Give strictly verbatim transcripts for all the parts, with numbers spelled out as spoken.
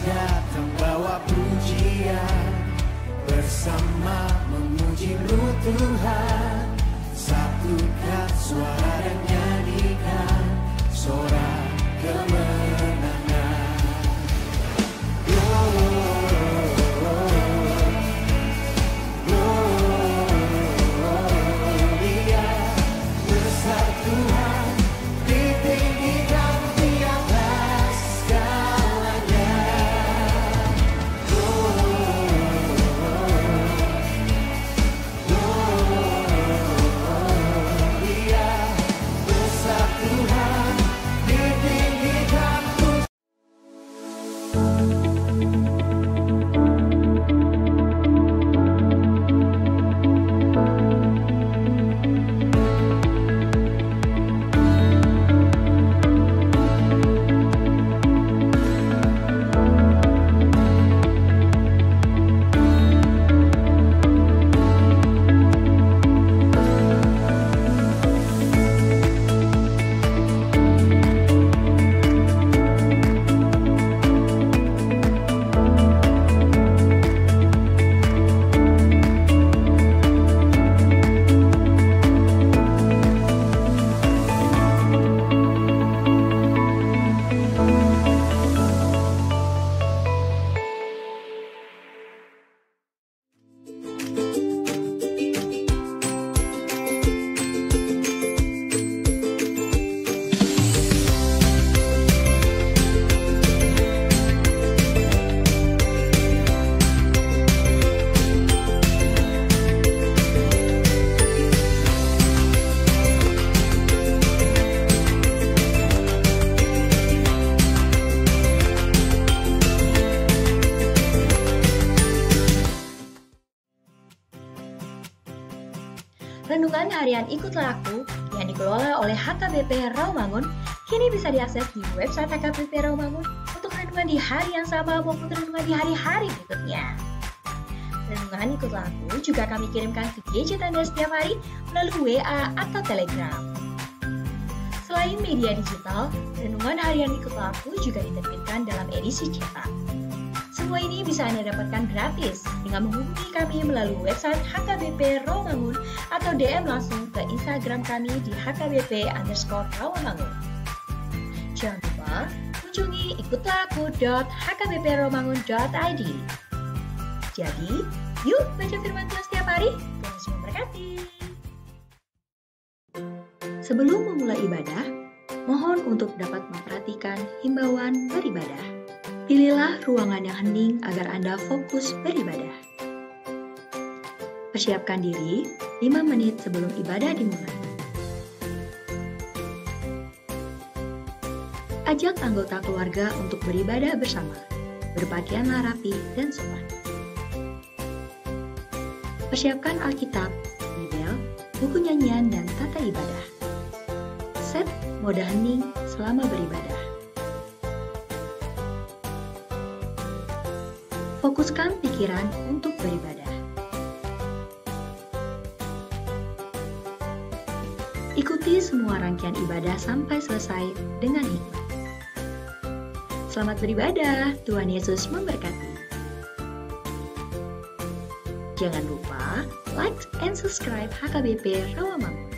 Datang bawa pujian, bersama memuji-Mu Tuhan. Satukan suara dan nyanyikan sorak kemenangan. Gloria, besar Tuhan, ditinggikan di atas segalanya. Gloria, besar Tuhan, ditinggikan. Renungan Harian Ikutlah Aku yang dikelola oleh H K B P Rawamangun kini bisa diakses di website H K B P Rawamangun untuk renungan di hari yang sama maupun renungan di hari-hari berikutnya. Renungan Ikutlah Aku juga kami kirimkan ke gadget Anda setiap hari melalui W A atau Telegram. Selain media digital, Renungan Harian Ikutlah Aku juga diterbitkan dalam edisi cetak. Semua ini bisa Anda dapatkan gratis dengan menghubungi kami melalui website H K B P Rawamangun atau D M langsung ke Instagram kami di H K B P underscore Rawamangun. Jangan lupa kunjungi ikutlah aku dot H K B P rawamangun dot I D. Jadi, yuk baca firman Tuhan setiap hari. Tuhan Yesus memberkati. Sebelum memulai ibadah, mohon untuk dapat memperhatikan himbauan beribadah. Pilihlah ruangan yang hening agar Anda fokus beribadah. Persiapkan diri lima menit sebelum ibadah dimulai. Ajak anggota keluarga untuk beribadah bersama. Berpakaianlah rapi dan sopan. Persiapkan Alkitab, Bibel, buku nyanyian, dan tata ibadah. Set mode hening selama beribadah. Fokuskan pikiran untuk beribadah. Ikuti semua rangkaian ibadah sampai selesai dengan hikmat. Selamat beribadah, Tuhan Yesus memberkati. Jangan lupa like and subscribe H K B P Rawamangun.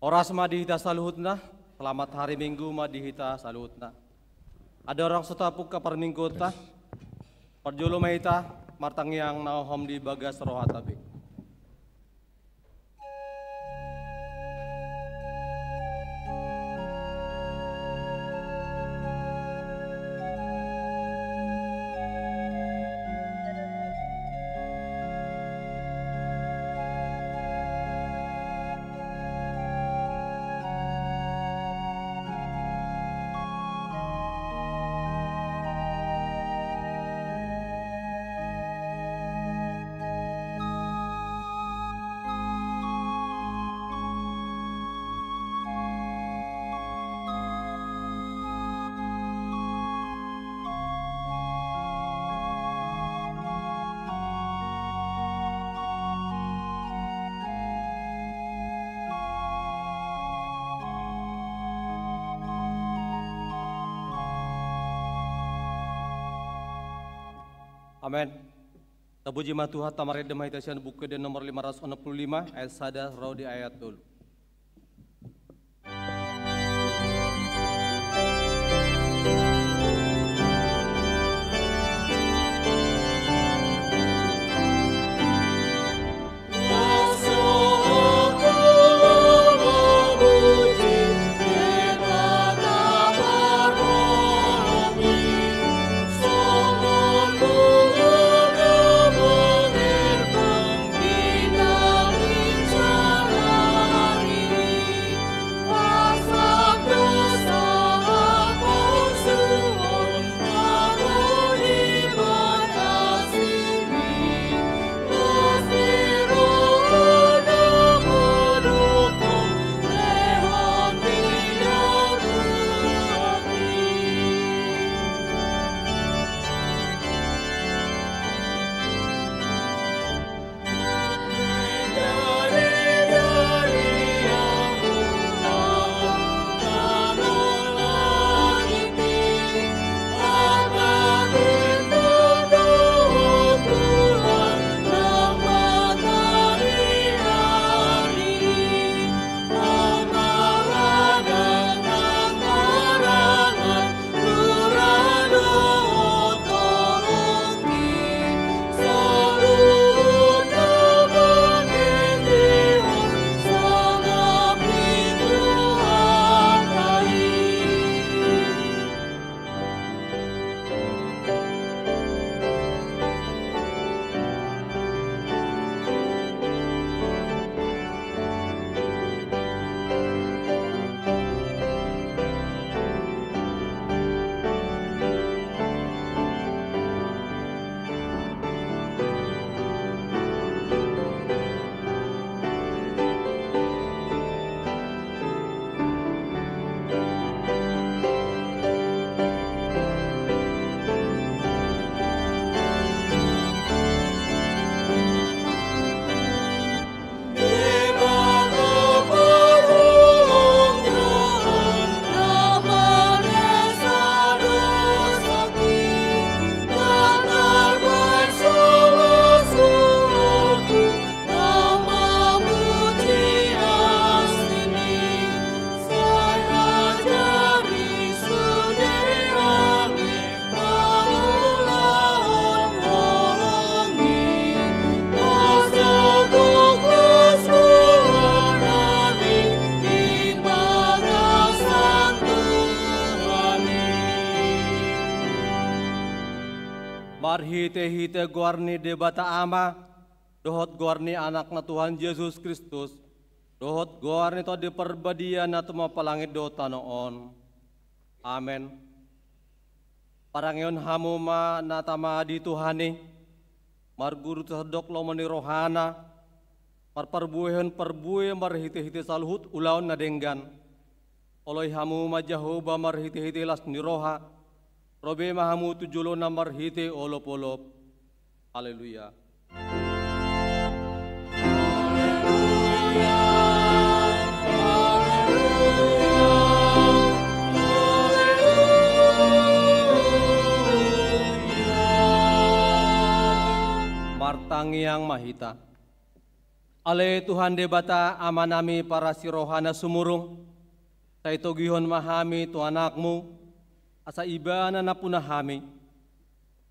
Horas ma di hita saluhutna, selamat hari Minggu ma di hita saluhutna. Andorang so tapungka parmingguonta, parjolo ma hita martangiang na hohom di bagas rohanta be. Amen. Tapuji ma Tuhanta, marende ma hita sian Buku Ende nomor lima ratus onom pulu lima, ayat sada ro di ayat tolu. Marhitehite goar ni Debata Ama, dohot goar ni Anakna Tuhan Jesus Kristus, dohot goar ni Tondi Parbadia na tumompa langit dohot tano on. Amen. Parangehon hamu ma na tama di Tuhan i, marguru sandok lomo ni rohana, marparbuehon parbue marhitehite saluhut ulaon na denggan. Oloi hamu ma Jahowa marhitehite las ni roha, ro be ma hamu tu jolona marhite olopolop. Haleluya. Martangiang ma hita. Ale Tuhan Debata, Amanami parasi roha na sumurung, sai togihon ma hami tu Anakmu, asa Ibana nampuna hami.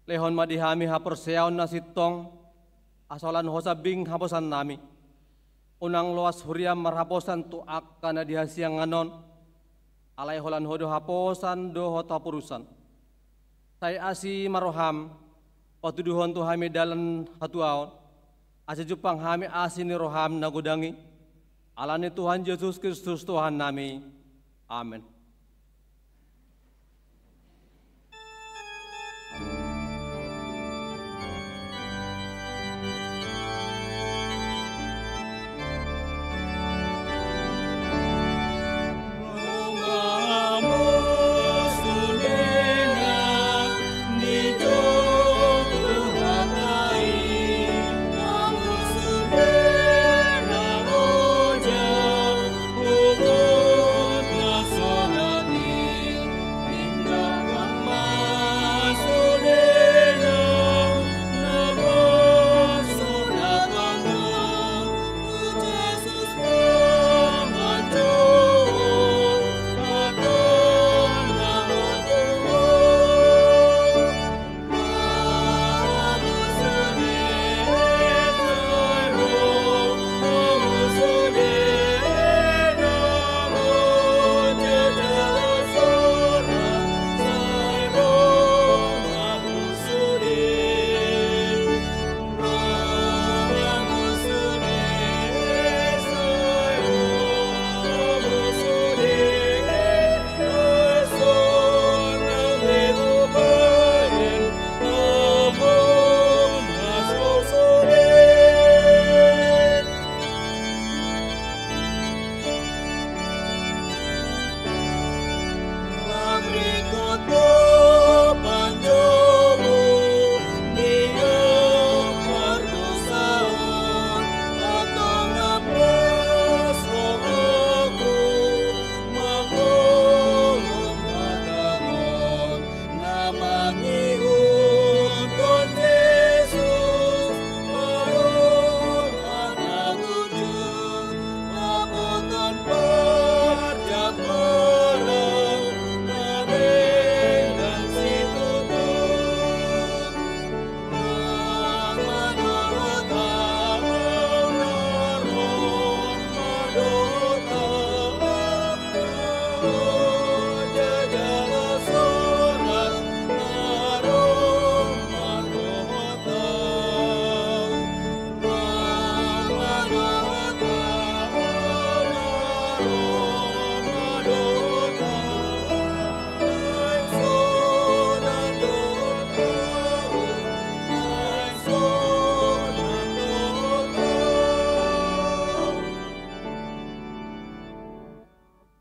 Lehon ma di hami haporseaon na sintong, asa holan Ho sambing haposannami. Unang loas huriam marhaposan tu angka na di hasiangan on, alai holan Ho do haposan dohot haporusan. Sai asi ma roham, patuduhon tu hami dalan hatuaon, asa jumpang hami asi ni roham na godang i. Ala ni Tuhan Jesus Kristus Tuhannami. Amen.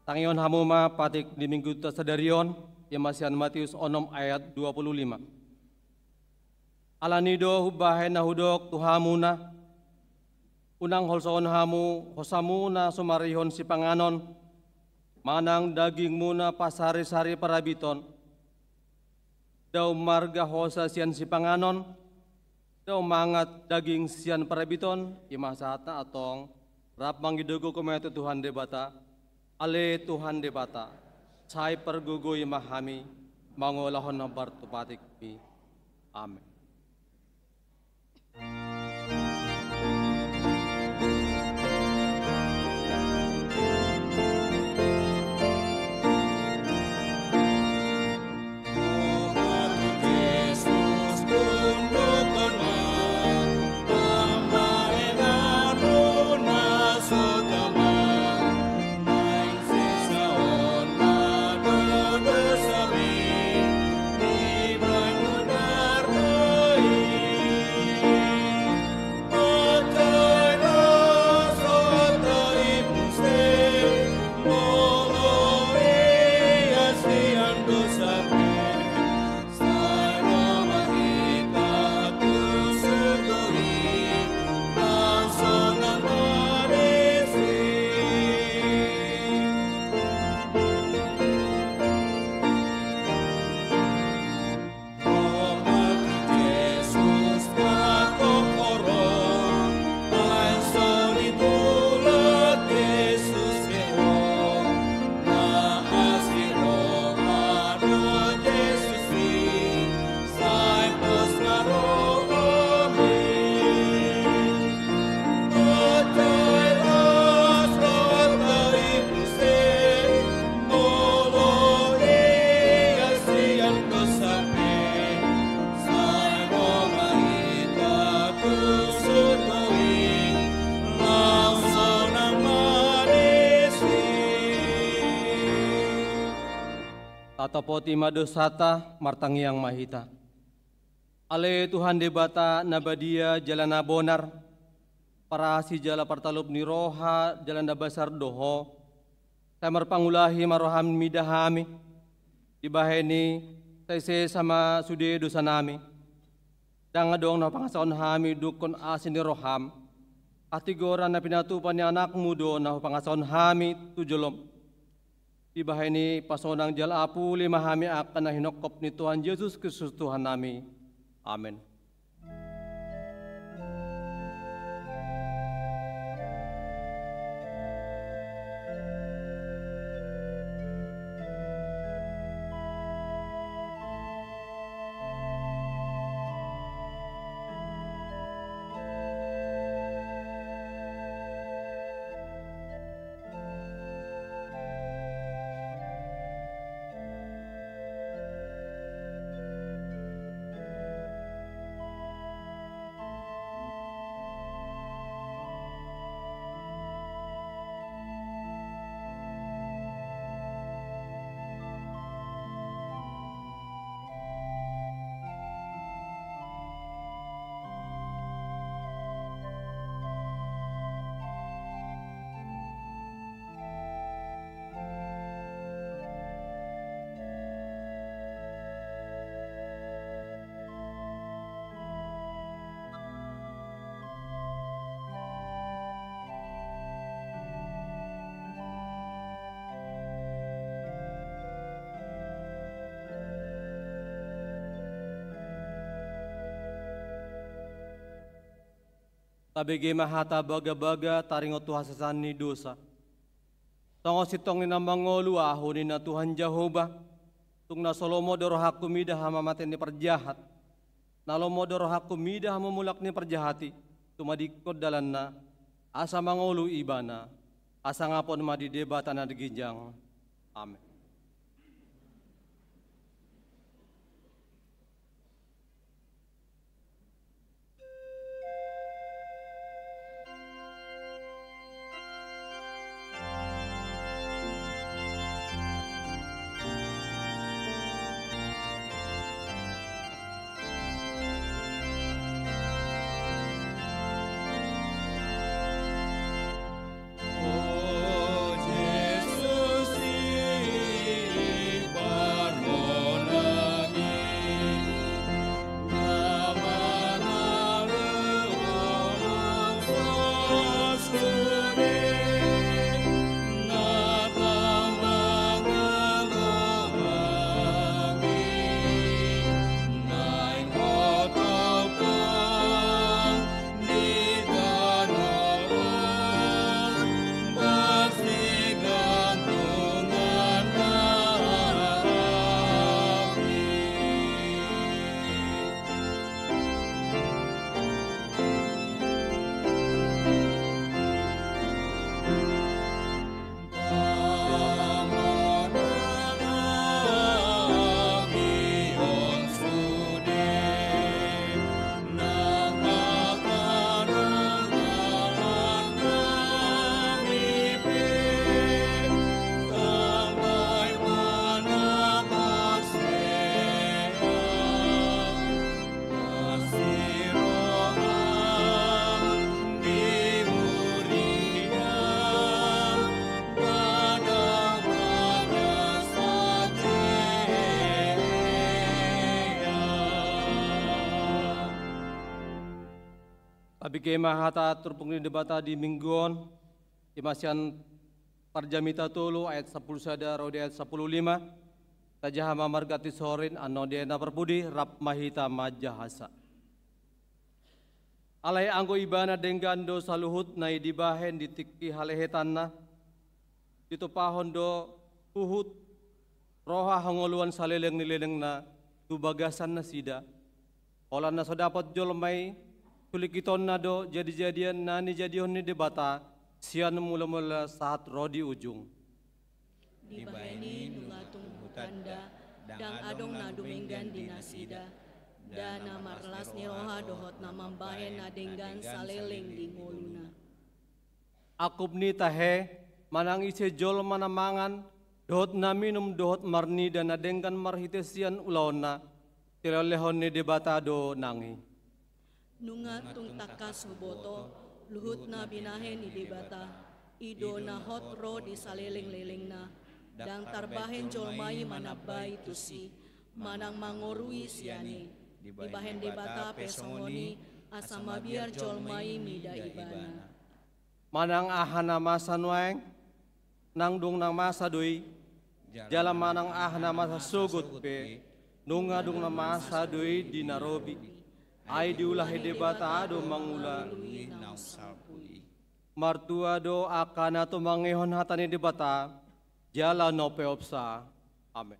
Tangihon hamu ma patik di Mingguta sadari on, i ma sian Matius onom ayat dua puluh lima. Ala ni do umbahen na hudok tu hamuna, unang holsohon hamu hosamuna sumarihon sipanganon, manang dagingmuna pasarisari parabiton, dao marga hosa sian sipanganon, dao mangan daging sian parabiton, i ma sahatna antong, rap mangido gogo ma tu Tuhan Debata. Ale Tuhan Debata, sai pargogoi ma hami, mangulahon na hombar tu patikmi. Amen. Tatopoti ma dosanta, martangiang ma hita. Ale Tuhan Debata na badia jala na bonar, parasi jala partalup ni roha jala na basar do Ho. Sai marpangulahi ma roham mida hami, dibahen i sai sesa ma sude dosanami. Ndang adong na hupangasahon hami dungkon asi ni roham. Hatigoran na pinatupa ni anakmu do na hupangasahon hami tu jolom. Dibahen i pasonang jala apuli ma hami angka na hinongkop ni Tuhan Jesus Kristus Tuhannami. Amen. Tabege ma hata bagabaga taringot tu hasesaan ni dosa. Songon sintong ni na mangolu ahu ninna Tuhan Jahowa, tung na so lomo do rohangku mida hamamate ni parjahat. Na lomo do rohangku mida hamumulak ni parjahat i, tumadingkon dalanna, asa mangolu ibana, hasangapon ma di Debata na ginjang. Amen. Tabege ma hata turpuk ni Debata di Minggu on, ima sian Parjamita tolu ayat sampulu sada ro di ayat sampulu lima. Tajaha ma marganti sorin, annon di ayat na parpudi, rap ma hita manjahasa. Alai anggo Ibana denggan do saluhutna i dibahen di tingki halehetanna, ditumpahon do huhut roha hangoluan saleleng ni lelengna tu bagasan nasida. Holan na so dapot jolma i, sulingkitonna do jadijadian na nijadihon ni Debata sian mulamula sahat ro di ujung. Dibahen i nunga tung hutanda, ndang adong na dumenggan di nasida, nda na marlas ni roha dohot na mambahen na denggan saleleng di ngoluna. Angkup ni tahe, manang ise jolma na mangan Dohot na minum dohot marnida na denggan marhite sian ulaonna, silehonlehon ni Debata do nang i. Nunga tung tangkas huboto, luhut na binahen ni Debata, i do na hot ro di salelenglelengna, ndang tarbahen jolma i manambai tusi, manang mangorui sian i. Dibahen Debata pe songon i, asa mabiar jolma i mida Ibana. Manang aha na masa nuaeng, nang dung na masa do i, jala manang aha na masa sogot pe, nunga dung na masa do i di na robi. Ai diulahi Debata do mangula i naung salpu i. Martua do angka na tumangihon hata ni Debata, jala na umpeopsa. Amen.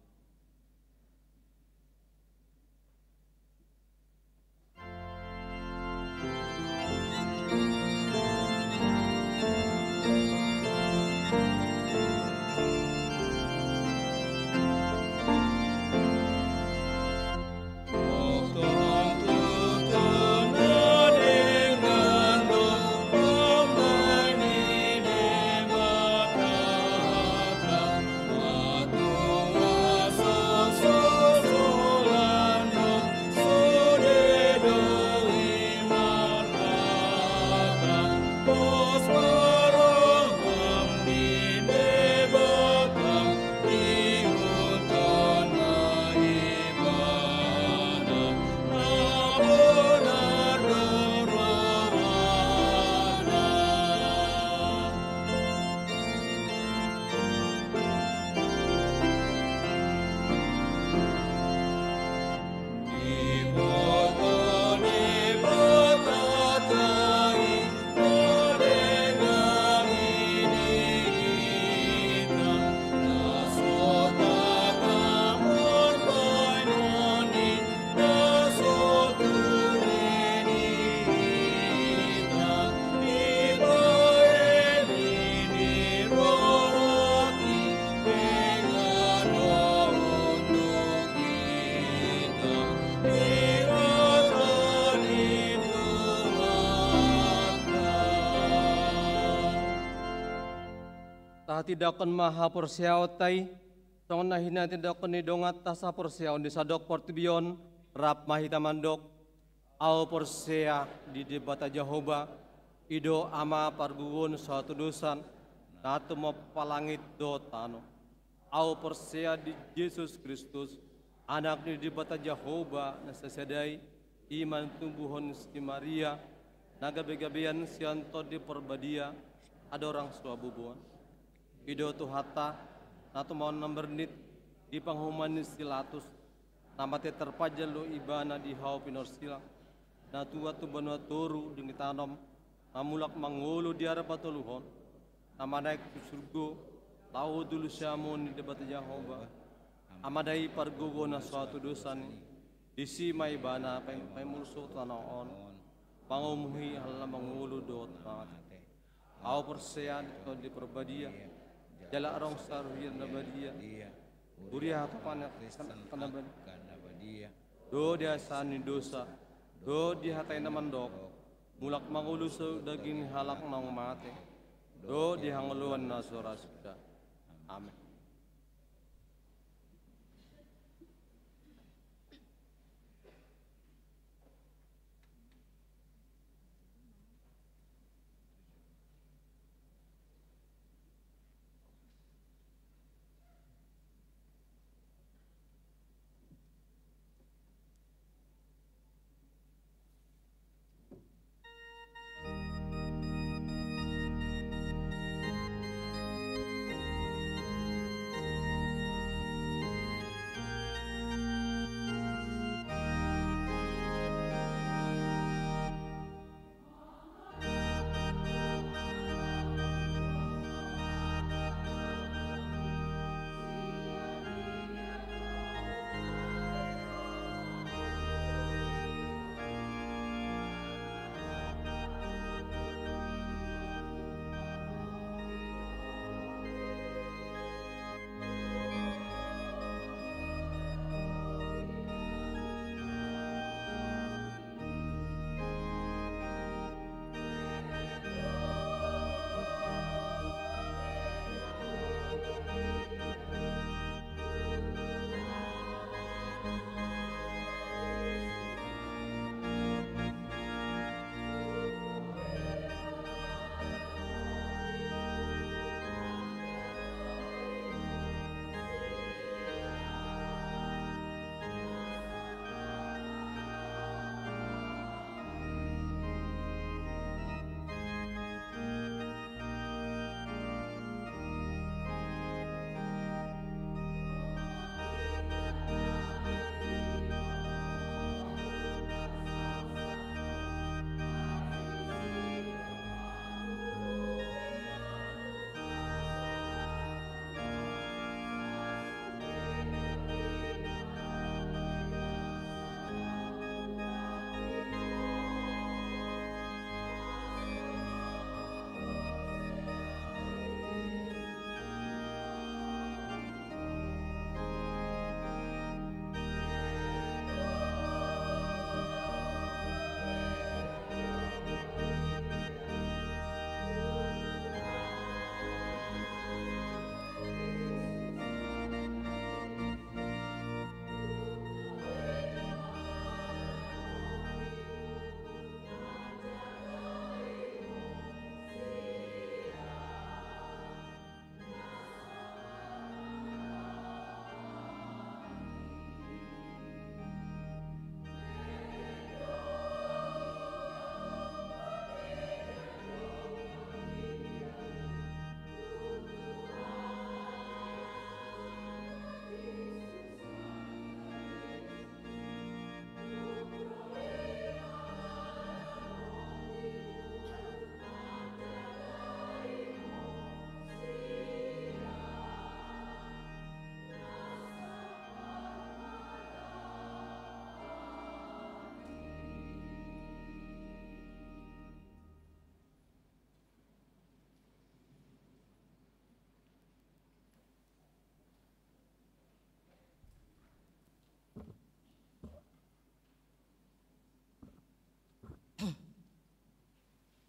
Tahatindangkon ma haporseaonta i, songon na hinatindangkon ni donganta saporseaon di sandok portibi on, rap ma hita mandok. Ahu porsea di Debata Jahowa, i do Ama pargogoon so hatudosan, na tumompa langit dohot tano. Ahu porsea di Jesus Kristus, Anak ni Debata Jahowa na sasada i, i ma na tumbuhon si Maria, na gabegabean sian Tondi Parbadia, andorang so haboboan. I do Tuhanta, na tumaon na mardit di panguhuman ni si Pilatus, na mate tarpanjalo Ibana di hau pinorsilang, na tuat tu banua toru dung ditanom, na mulak mangolu di ari patoluhon, na manaek tu surgo, laho tu siamun ni Debata Jahowa, Amana i pargogo na so hatudosan i, disi ma Ibana paimulus tu tano on, manguhumuhi halak na mangolu dohot na mate. Ahu porsea di Tondi Parbadia, jala adong saur huria na badia, huria hatopan ni angka na badia, dohot di hasesaan ni dosa, dohot di hata i na mandok, mulak mangolu so daging ni halak naung mate, dohot di hangoluan na so ra suda. Amen.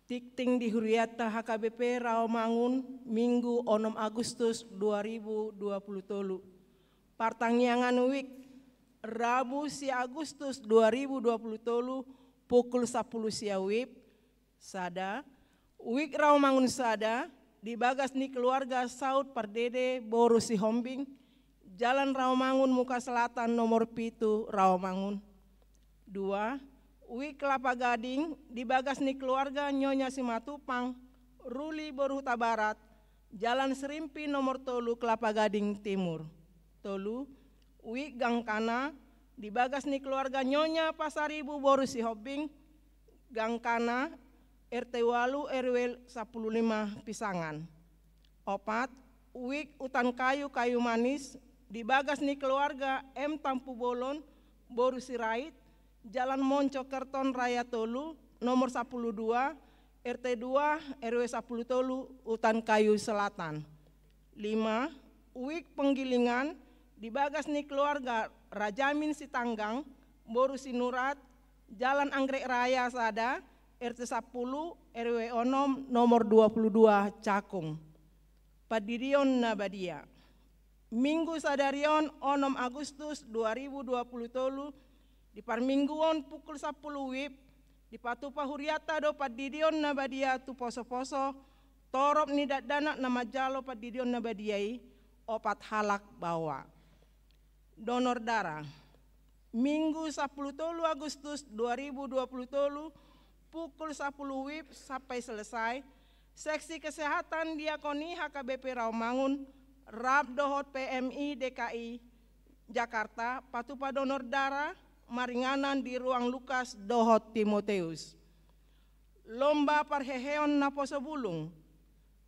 Tingting di hurianta H K B P Rawamangun, Minggu onom Agustus dua ribu dua puluh tolu. Partangiangan WIB, Rabu sia Agustus dua ribu dua puluh tolu, pukul sapuluh sia WIB, sada, WIB Rawamangun sada, di bagas ni keluarga Saud Pardede boru Sihombing, Jalan Rawamangun Muka Selatan nomor pitu Rawamangun. Dua, WIB Kelapa Gading, di bagas ni keluarga Nyonya Simatupang, Ruli boru Hutabarat, Jalan Serimpi nomor tolu Kelapa Gading Timur. Tolu, WIB Gangkana, di bagas ni keluarga Nyonya Pasaribu boru Sihombing, Gangkana, R T walu R W sapuluh lima Pisangan. Opat, WIB Utan Kayu Kayu Manis, di bagas ni keluarga M Tampubolon boru Sirait, Jalan Monco Kerton Raya tolu, nomor sapuluh dua, R T dua, R W sapuluh tolu, Utan Kayu Selatan. Lima, WIB Penggilingan, di bagas ni keluarga Rajamin Sitanggang boru Sinurat, Jalan Anggrek Raya sada, R T sapuluh, R W onom, nomor dua puluh dua Cakung. Pandidion na badia. Minggu sadari on, onom Agustus dua ribu dua puluh tolu, di parmingguon pukul sapuluh WIB, dipatupa hurianta do pandidion na badia tu poso-poso, torop ni dakdanak na manjalo pandidion na badia i, opat halak baoa. Donor darah. Minggu sapuluh tolu Agustus dua ribu dua puluh tolu, pukul sapuluh WIB sampai selesai, seksi kesehatan diakoni H K B P Rawamangun, rap dohot P M I D K I Jakarta, patupa donor darah, maringanan di ruang Lukas dohot Timoteus. Lomba parheheon naposo bulung.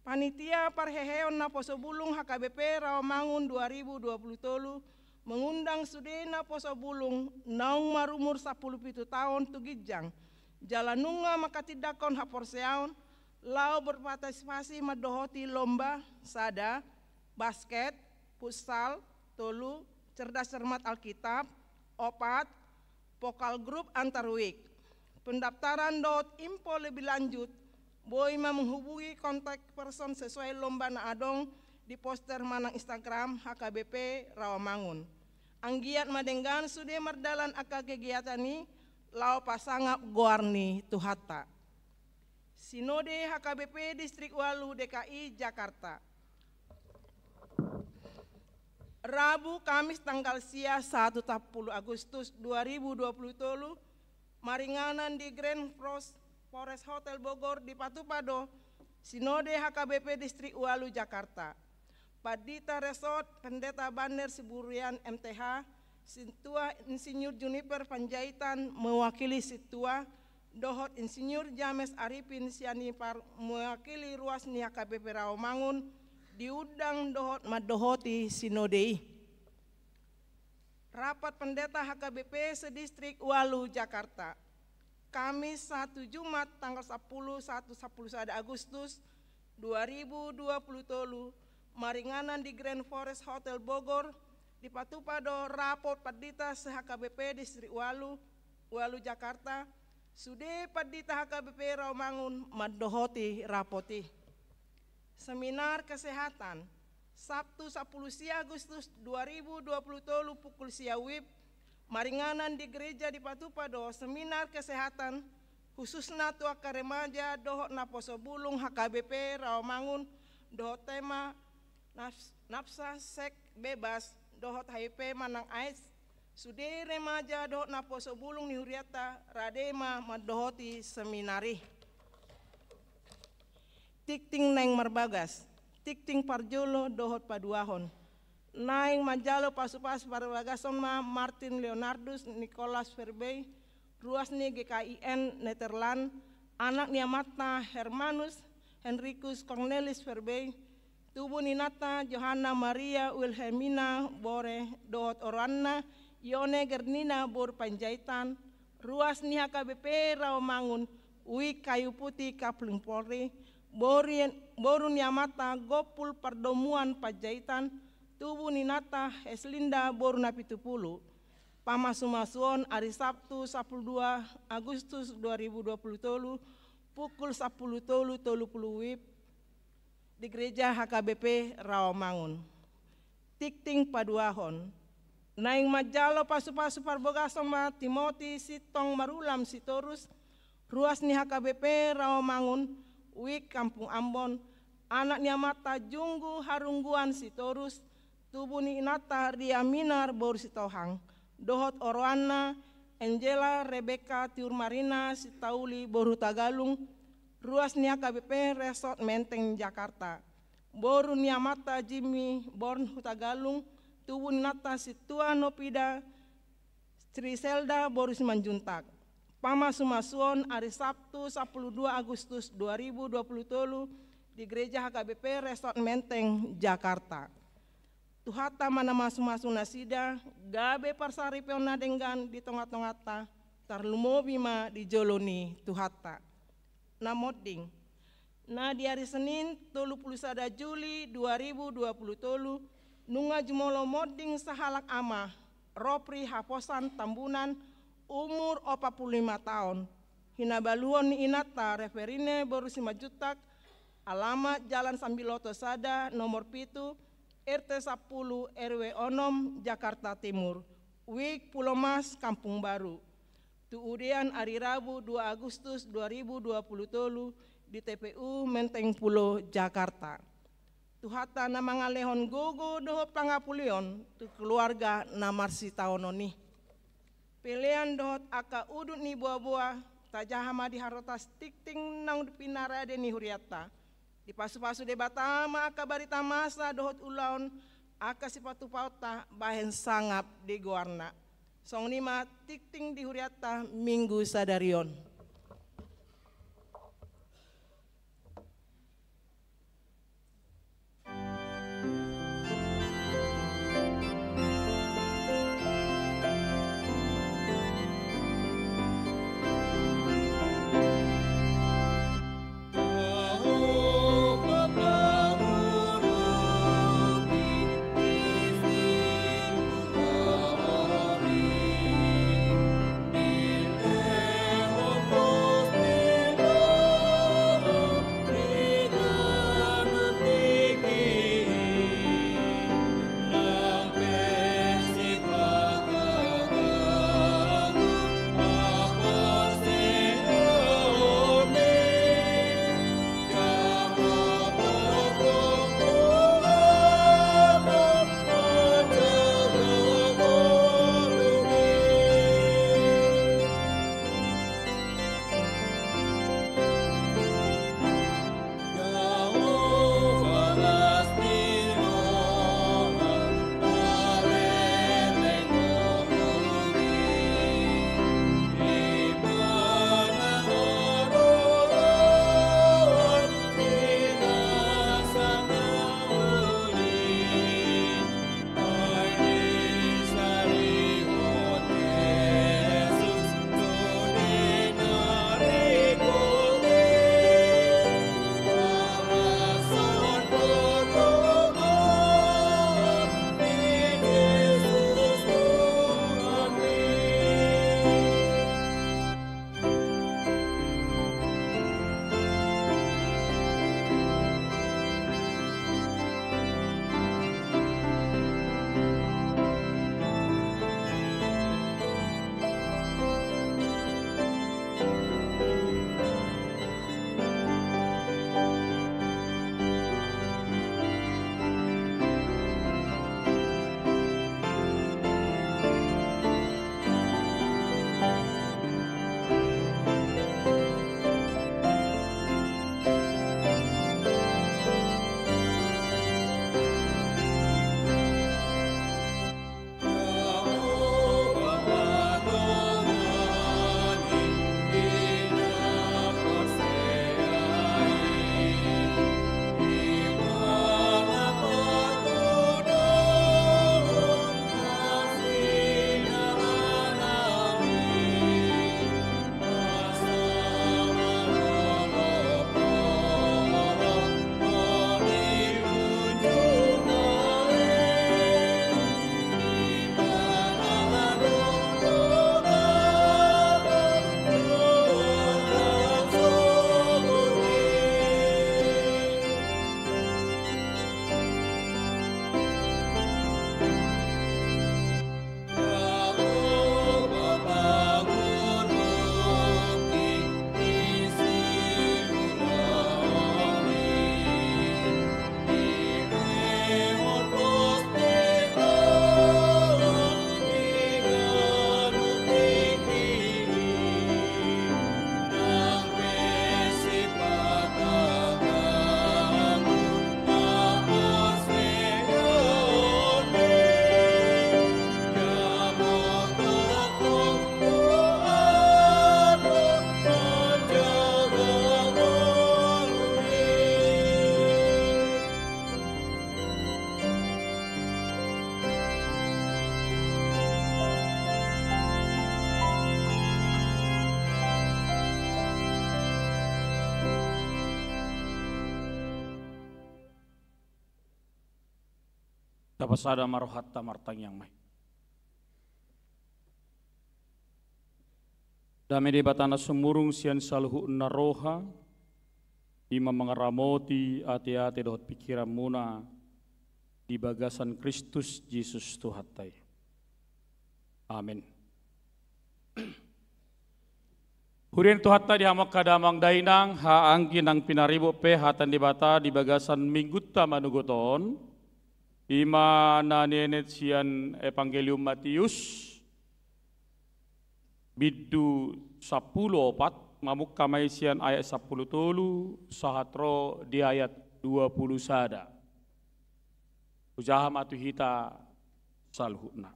Panitia parheheon naposo bulung H K B P Rawamangun dua ribu dua puluh tolu mengundang sude naposo bulung naung marumur sapuluh pitu taon tu ginjang, jala nunga manghatindanghon haporseaon, laho berpartisipasi mandohoti lomba, sada, basket, futsal, tolu, cerdas cermat Alkitab, opat, vokal grup antar WIB. Pendaftaran dohot info lebih lanjut, boi ma menghubungi kontak person sesuai lomba na adong di poster manang Instagram H K B P Rawamangun. Anggiat ma denggan sude mardalan angka kegiatan i, laho pasangap goar ni Tuhanta. Sinode H K B P Distrik Walu D K I Jakarta. Rabu, Kamis tanggal sia, satu tapuluh Agustus dua ribu dua puluh tolu, maringanan di Grand Forest, Forest Hotel Bogor dipatupa do Sinode H K B P Distrik Walu Jakarta. Pandita Resort, Pendeta Banner Siburian M T H, Sintua Insinyur Juniper Panjaitan mewakili Sintua, dohot Insinyur James Arifin Sianipar mewakili ruas ni H K B P Rawamangun, diundang dohot mandohoti sinode i. Rapat Pendeta H K B P se-Distrik Walu Jakarta. Kamis satu, Jumat tanggal sapuluh, satu, sapuluh sada Agustus dua ribu dua puluh tolu, maringanan di Grand Forest Hotel Bogor, dipatupa do rapot pandita se-H K B P Distrik Walu, Walu Jakarta, sude pandita H K B P Rawamangun mandohoti rapot i. Seminar kesehatan, Sabtu sapuluh sia Agustus dua ribu dua puluh tolu pukul sia WIB, maringanan di gereja dipatupa do seminar kesehatan, khususna tu angka remaja dohot naposo bulung H K B P Rawamangun, dohot tema nafs-, nafsa seks bebas, dohot H I V manang AIDS, sude remaja dohot naposo bulung ni hurianta rade ma mandohoti seminar i. Tingting naeng marbagas, tingting parjolo dohot paduahon. Naeng manjalo pasupasu parbagason ma Martin Leonardus Nicholas Verbeek, ruas ni G K I N Netherlands, anak ni amanta Hermanus Henricus Cornelis Verbeek, tubu ni inanta Johanna Maria Wilhelmina Bore dohot oroanna Yone Gernina boru Panjaitan, ruas ni H K B P Rawamangun, WIB Kayu Putih Kapling Polri, boru, boru ni amanta Gompul Pardomuan Panjaitan, tubu ni inanta Heslinda boru Napitupulu. Pamasumasuon ari Sabtu sapuluh dua Agustus dua ribu dua puluh tolu Pukul sampulu tolu tolu pulu WIB di Gereja H K B P Rawamangun. Tingting paduahon. Naeng manjalo pasupasu parbogason ma Timoti sintong marulam Sitorus, ruas ni H K B P Rawamangun, WIB Kampung Ambon, anak ni amanta Junggu Harungguan Sitorus, tubu ni inanta Ria Minar boru Sitohang, dohot oroanna Angela Rebecca Tiur Marina Sitauli boru Hutagalung, ruas ni H K B P Resort Menteng Jakarta. Boru ni amanta Jimmy born Hutagalung, tubu ni inanta Sintua Nopida Sri Selda boru Simanjuntak. Pamasumasuon ari Sabtu sampulu dua Agustus dua ribu dua pulu tolu di Gereja H K B P Resort Menteng, Jakarta. Tuhanta ma na mamasumasu nasida, gabe parsaripeon na denggan di tongatonganta, tarlumobi ma di jolo ni Tuhanta. Na monding. Na di ari Senin, tolu pulu sada Juli dua ribu dua pulu tolu, nunga jumolo monding sahalak ama, Ropri Haposan Tambunan, umur opat pulu lima taon. Hinabaluhon ni inanta Reverine boru Simanjuntak, alamat Jalan Sambiloto sada, nomor pitu, R T sampulu, R W onom, Jakarta Timur. WIB Pulomas, Kampung Baru. Tu udean ari Rabu dua Agustus dua ribu dua pulu tolu di T P U Menteng Pulo, Jakarta. Tuhanta na mangalehon gogo dohot pangapulion tu keluarga na marsitaonon i. Pelean dohot angka udut ni boaboa, tajaha ma di harotas tingting naung pinarade ni hurianta. Dipasupasu Debata ma angka barita masa dohot ulaon, angka sipatupaonta bahen sangap di goarna. Songon i ma tingting di hurianta Minggu sadari on. Tapasada ma rohanta, martangiang ma hita. Dame ni Debata na sumurung sian saluhutna roha, i ma mangaramoti ateate dohot pingkiranmuna di bagasan Kristus Jesus Tuhanta i. Amen. Huria ni Tuhanta di hamu angka damang dainang, haha anggi nang pinaribot pe hata ni Debata di bagasan minggunta manogot on, i ma na nienet sian Evangelium Mateus, bindu sampulu opat, mamungka ma i sian ayat sampulu tolu, sahat ro di ayat dua pulu sada. Hujaha ma tu hita saluhutna.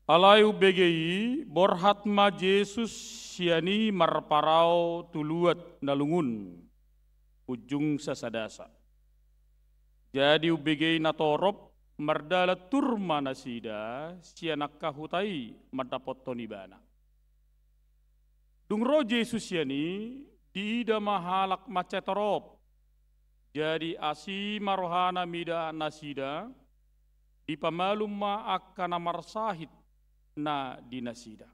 Alai umbege i, borhat ma Jesus sian i marparau tu luat na lungun, unjung sasadasa. Jadi umbege i natorop, mardalan tur ma nasida sian angka huta i mandapothon ibana. Dung ro Jesus sian i, diida ma halak mansai torop. Jadi asi ma rohana mida nasida, dipamalum ma angka na marsahit na di nasida.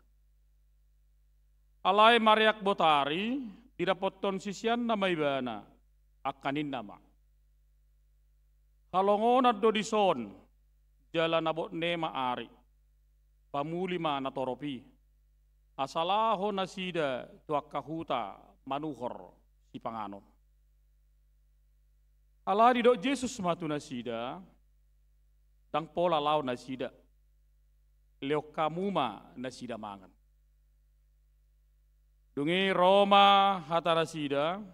Alai mareak botari, didapothon siseanna ma ibana, angka ninna ma: Halongonan do dison, jala na botne ma ari. Pamuli ma natorop i, asa laho nasida tu angka huta manuhor sipanganon. Alai didok Jesus ma tu nasida: Ndang pola laho nasida, lehon hamu ma nasida mangan. Dung i ro ma hata nasida: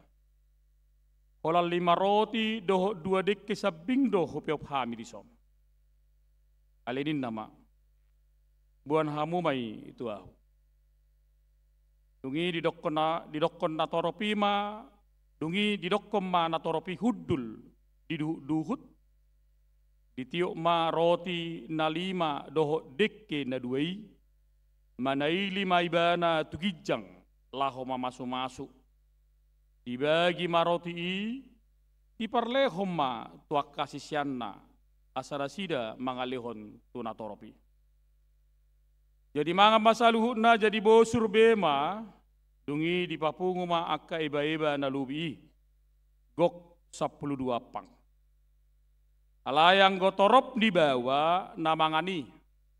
Holan lima roti dohot dua dengke sambing do hupeop hami dison. Alai ninna ma: Boan hamu ma i tu ahu. Dung i didokkon na, didokkon natorop i ma, dung i didokkon ma natorop i hundul di duhutduhut, ditiop ma roti na lima dohot dengke na dua i, manaili ma ibana tu ginjang, laho mamasumasu. Dibagi ma roti i, diparlehon ma tu angka siseanna, asa nasida mangalehon tu natorop i. Jadi mangan ma saluhutna, jadi bosur be ma, dung i dipapungu ma angka ebaeba na lobi i, gok sampulu dua ampang. Alai anggo torop ni baoa na mangan i,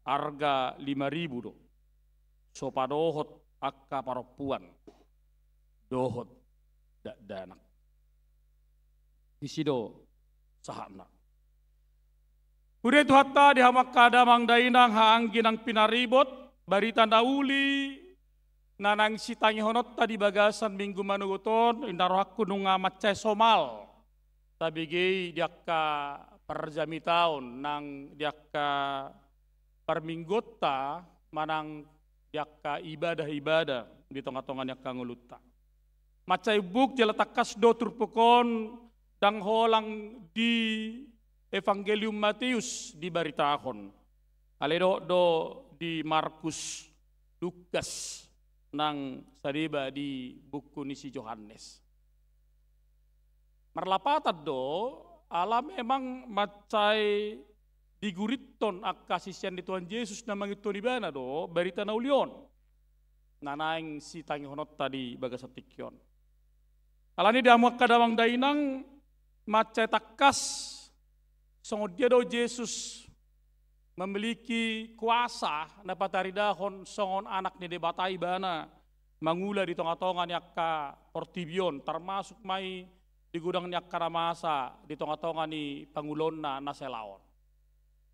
arga lima ribu do. So padohot angka parompuan dohot dakdanak. Disi do sahatna. Huria ni Tuhanta, di hamu angka damang dainang, haha anggi nang pinaribot, barita na uli na naeng sitangihononta di bagasan minggu manogot on, ninna rohangku nunga mansai somal tabege i di angka parjamitaon nang di angka parmingguonta manang di angka ibadah-ibadah di tonga-tonga ni angka ngolunta. Mansai umbuk jala tangkas do turpuk on ndang holan di Evangelium Mateus dibaritahon. Alai dohot do di Markus, Lukas, nang sadeba di buku ni si Johannes. Marlapatan do, ala memang mansai digurithon angka sisean ni Tuhan Jesus na mangihuthon ibana do barita na uli on na naeng sitangihononta di bagasan tingki on. Alani i di hamu angka damang dainang, mansai tangkas songon dia do Jesus memiliki kuasa na pataridahon songon Anak ni Debata ibana mangula di tonga-tonga ni angka portibi on, termasuk ma i di godang ni angka na masa di tonga-tonga ni pangulaonna na selaon.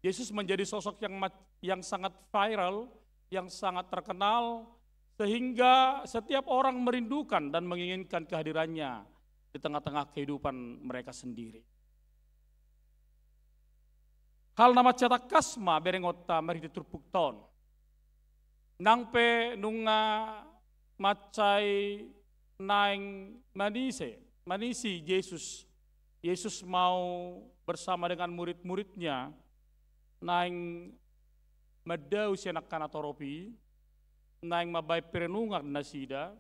Yesus menjadi sosok yang ma-, yang sangat viral, yang sangat terkenal, sehingga setiap orang merindukan dan menginginkan kehadirannya di tengah-tengah kehidupan mereka sendiri. Hal na mansai tangkas ma berengonta marhite turpukta on. Nang pe nunga mansai naeng manise, manisi Jesus. Yesus mau bersama dengan murid-muridnya naeng mandao sian angka na torop i, naeng mambaen perenungan nasida.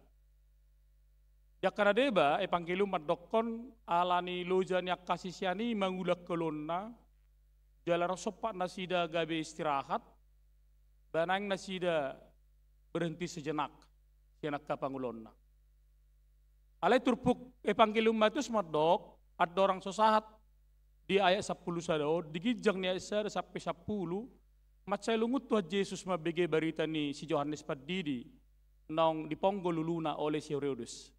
Di angka na deba, Evangelium mandokkon ala ni loja ni angka sisean i mangulahon oloanna, jala rap sompat nasida gabe istirahat, ba naeng nasida berhenti sejenak sian angka pangulaonna. Alai turpuk Evangelium Matius mandok, andorang so sahat di ayat sampulu sada on, di ginjang ni ayat sada sampe sampulu, mansai lungun Tuhan Jesus mambege barita ni si Johannes Pandidi naung diponggol uluna oleh si Herodes.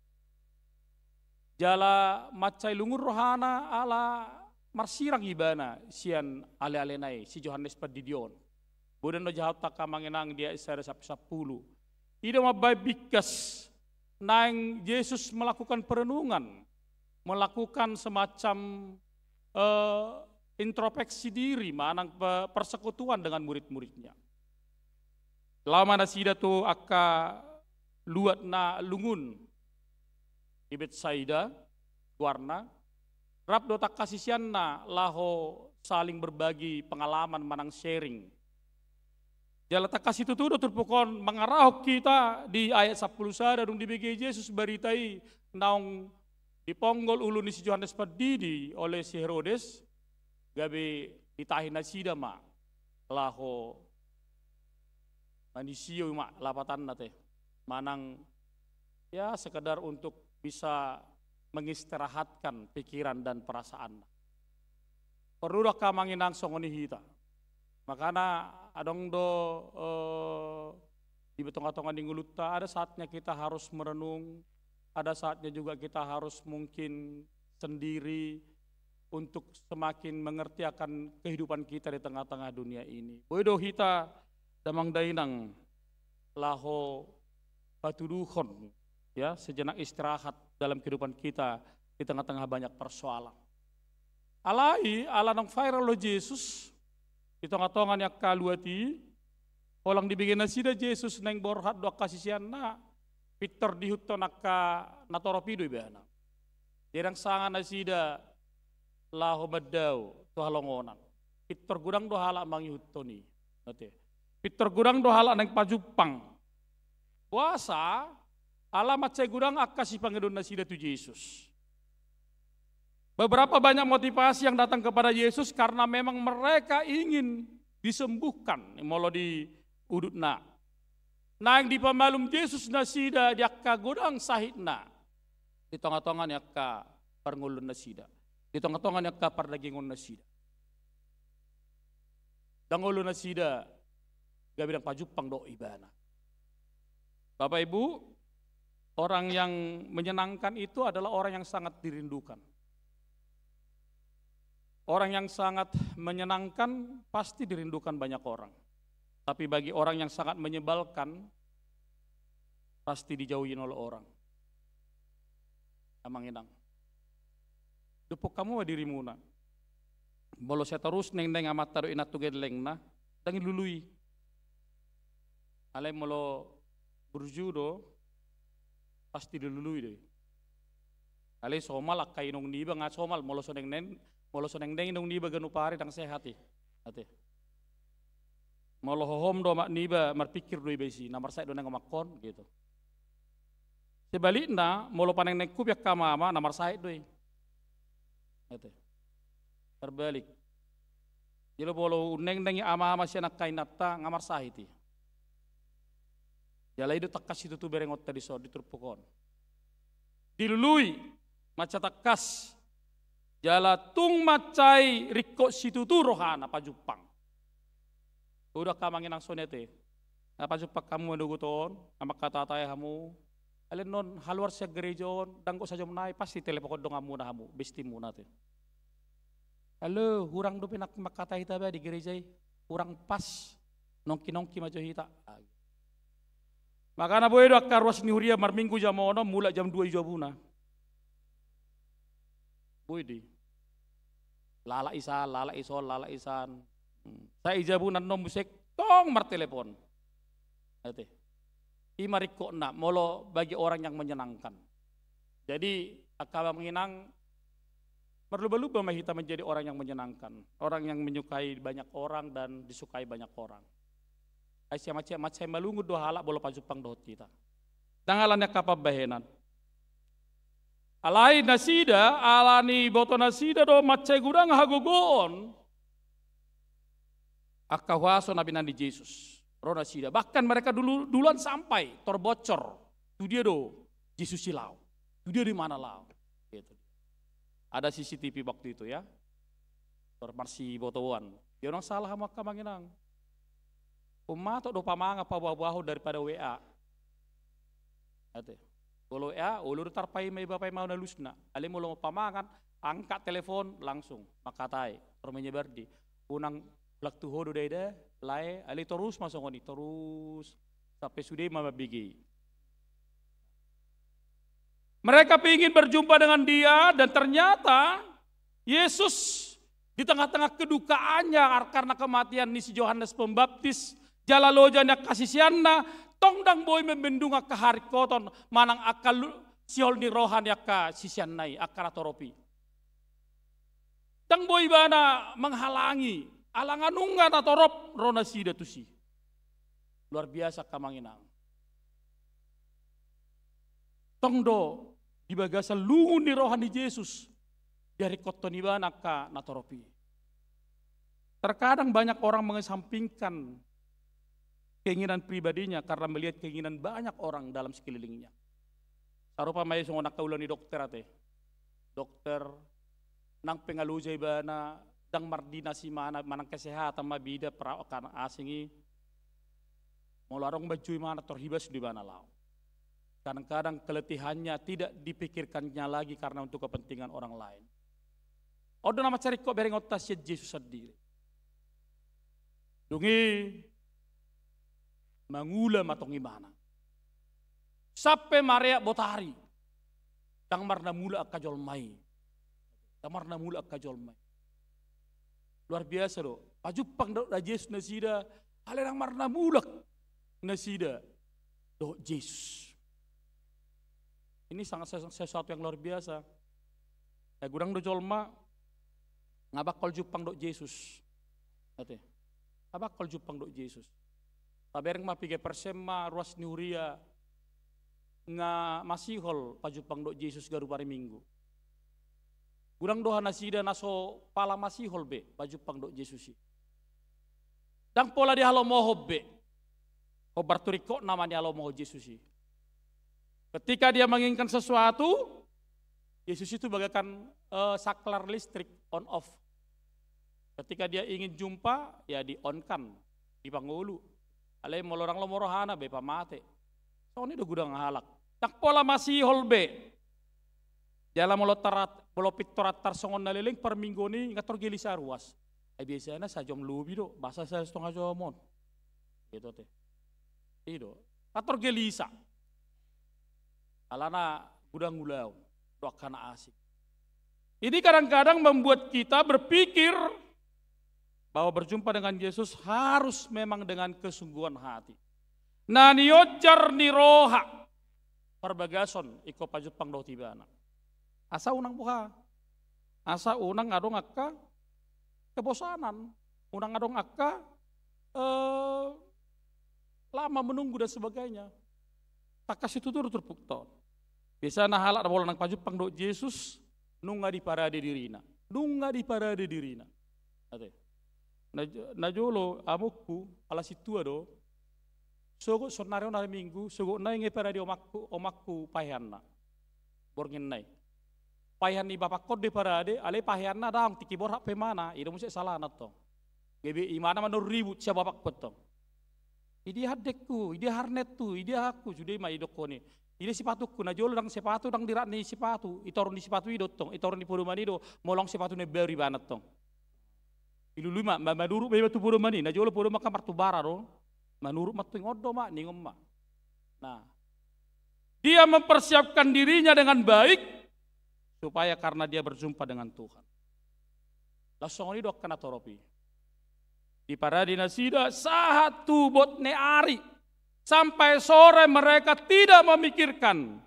Jala mansai lungun rohana ala marsirang ibana sian alealena i si Johannes Pandidi on. Boi do na jahaon angka amang inang di ayat sada sampe sampulu. I do mambahen bingkas naeng Jesus melakukan perenungan, melakukan semacam, eh, introspeksi diri manang pe-, persekutuan dengan murid-muridnya. Laho ma nasida tu angka luat na lungun di Betsaida, goarna, rap dohot angka siseanna laho saling berbagi pengalaman manang sharing. Jala tangkas situtu do turpuk on mangarahon hita di ayat sampulu sada dung dibege Jesus barita i naung diponggol ulu ni si Johannes Pandidi oleh si Herodes, gabe ditahi nasida ma laho manisioi ma lapatanna te. Manang ya sekedar untuk bisa mengistirahatkan pikiran dan perasaanna. Porlu do angka amang inang songon i hita. Makana adong do, eh, di tongatonga ni ngolunta, ada saatnya kita harus merenung, ada saatnya juga kita harus mungkin sendiri untuk semakin mengerti akan kehidupan kita di tengah-tengah dunia ini. Boi do hita damang dainang laho patuduhon, ya, sejenak istirahat dalam kehidupan kita di tengah-tengah banyak persoalan. Alai, ala naung viral do Jesus di tongatonga ni angka luat i, holan dibege nasida Jesus naeng borhat do angka siseanna, pintor diihuthon angka natorop i do ibana. Jadi ndang sanga nasida laho mandao tu halongonan. Pintor godang do halak mangihuthon i. Ate. Pintor godang do halak naeng pajumpang. Boasa, ala mansai godang angka sipangidoan nasida tu Jesus. Beberapa banyak motivasi yang datang kepada Yesus karena memang mereka ingin disembuhkan, molo di udutna. Naeng dipamalum Jesus nasida di angka godang sahitna di tongatonga ni angka parngoluon nasida, di tongatonga ni angka pardagingon nasida. Ndang olo nasida gabe ndang pajumpang dohot ibana. Bapak Ibu, orang yang menyenangkan itu adalah orang yang sangat dirindukan. Orang yang sangat menyenangkan pasti dirindukan banyak orang. Tapi bagi orang yang sangat menyebalkan, pasti dijauhi oleh orang. Amang inang. Dopot hamu ma dirimuna. Molo sai torus nengneng amanta dohot inanta tu gellengna, ndang dilului. Alai molo burju do, pasti dilului do i. Alai somal angka inong niba nga somal, molo so nengneng, molo so nengneng inong niba ganup ari ndang sehat i. Ate. Molo hohom do amak niba marpingkir do iba disi, na marsahit do naeng omakhon, gitu. Sebalikna, molo panengnengku pe angka amama, na marsahit do i. Ate. Terbalik. Jolo molo unengneng i amama sian angka inanta, nga marsahit i. Jala i do tangkas situtu berengonta dison di turpuk on. Dilului, mansai tangkas. Jala tung mansai ringkot situtu rohana pajumpang. Udah ka amang inang songon i ate. Na pajumpang hamu manogot on, na mangkatatai hamu. Alai annon haluar sian gereja on, ndang gok sajom nai, pasti teleponkon donganmuna hamu, bestimuna ate. Halo, hurang dope na mangkatai hita ba di gereja i. Hurang pas. Nongkinongki ma jo hita. Makana boi do angka ruas ni huria marminggu jam onom, mulak jam dua i jabuna. Boi do i. Lalap isan, lalap ison, lalap isan. Hmm. Sai i jabuna annon muse tong martelepon. Ate. I ma ringkotna, molo bagi orang yang menyenangkan. Jadi, angka amang inang, marlumba-lumba ma hita menjadi orang yang menyenangkan. Orang yang menyukai banyak orang dan disukai banyak orang. Ai sian mansai, mansai malungun do halak molo pajumpang dohot hita. Ndang ala ni angka pambahenan. Alai nasida, ala ni iboto nasida do mansai godang hagogoon angka huaso na binahen ni Jesus. Ro nasida. Bahkan mereka dulu, duluan sampai terbocor. Tu dia do Jesus i laho. Tu dia do imana laho. Gitu. Ada C C T V waktu itu ya. Tor marsibotoan. Dia orang salah hamu angka amang inang. Ummatok do pamangan paboaboahon daripada W A. Ate. Molo W A, olo do tarpaima i bapak i ma na lusna. Alai molo pamangan, angkat telepon langsung mangkatai. Tor menyebar di. Unang lak tu ho do daida, lae, alai torus ma songon i, torus. Sampai sude ma mambege i. Mereka pingin berjumpa dengan dia dan ternyata Yesus di tengah-tengah kedukaannya ar-, karena kematian ni si Johannes Pembaptis, jala loja ni angka siseanna, tong ndang boi membendung angka haringkoton, manang angka lu-, sihol ni roha ni angka siseanna i, angka na torop i. Ndang boi ibana menghalangi, ala nga nunga na torop ro nasida tusi. Luar biasa angka amang inang. Tong do di bagasan lungun ni roha ni Jesus, diharingkothon ibana angka na torop i. Terkadang banyak orang mengesampingkan keinginan pribadinya karena melihat keinginan banyak orang dalam sekelilingnya. Sarupa ma i songon angka ulaon ni dokter ate. Dokter, nang pe nga loja ibana, ndang mardinas imana, manang kesehatan ma, bida perawat angka na asing i. Molo adong manjou imana, tor hibas do ibana laho. Kadang-kadang keletihannya tidak dipikirkannya lagi karena untuk kepentingan orang lain. On do na mansai ringkot bere ate sian Jesus sandiri. Dung i mangula ma tong imana. Sampe mareak botari. Ndang marnamulak angka jolma i. Ndang marnamulak angka jolma i. Luar biasa do. Pajumpang do na Jesus nasida, alai ndang marnamulak nasida dohot Jesus. Ini sangat sesu-, sesuatu yang luar biasa. Eh, godang do jolma nga bangkol jumpang dohot Jesus. Ate. Nga bangkol jumpang dohot Jesus. Tabereng ma piga persen ma ruas ni huria nga masihol pajumpang dohot Jesus ganup ari Minggu. Godang do nasida na so pala masihol be pajumpang dohot Jesus i. Ndang pola dihalomohon be. Hombar tu ringkotna ma nihalomohon Jesus i. Ketika dia menginginkan sesuatu, Jesus itu bagaikan, eh, saklar listrik on off. Ketika dia ingin jumpa, ya di on kan, dipangolu. Alai molo ndang lomo rohana be pamate. Songon i do godang halak. Ndang pola masihol be. Jala molo tarat, molo pintor atar songon na leleng parmingguon i nga tor gelisa ruas. Ai biasana sajom lobi do, masa satonga jom on. Gitu ate. I do. Nga tor gelisa. Alana godang ulaon. Dohot angka na asing. Ini kadang-kadang membuat kita berpikir bahwa berjumpa dengan Yesus harus memang dengan kesungguhan hati. Na nionjar ni roha parbagason ingkon pajumpang dohot ibana. Asa unang boha. Asa unang adong angka kebosanan. Unang adong angka, eh, lama menunggu dan sebagainya. Tangkas situtu do turpukta on. Biasana halak na pola ndang pajumpang dohot Jesus, nunga diparade dirina. Nunga diparade dirina. Ate. Na, najolo amongku, ala sintua do. Sogot saonari on ari Minggu, sogotna i nga diparade omakku, omakku paheanna. Bornginna i. Pahean ni bapakkon do diparade, alai paheanna daong, tingki borhat pe imana, i do muse salahna tong. Gabe imana ma na ribut sian bapakku tong. Idia handekku, idia harnetku, idia hakku, sude ma idokkon i. Idia sipatungku, najolo ndang sepatu, ndang dirak ni sipatu, itoru ni sipatu i do tong, itoru ni podoman i do, molo adong sepatu na baru ibana tong. Ilului ma, ma-, manurut ma iba tu podoman i, najolo podoman kan martubara do, manurut ma tong, on do ma, ningon ma. Nah, dia mempersiapkan dirinya dengan baik, supaya karena dia berjumpa dengan Tuhan. Laos songon i do angka na torop i. Diparade nasida sahat tu bot ni ari. Sampai sore mereka tidak memikirkan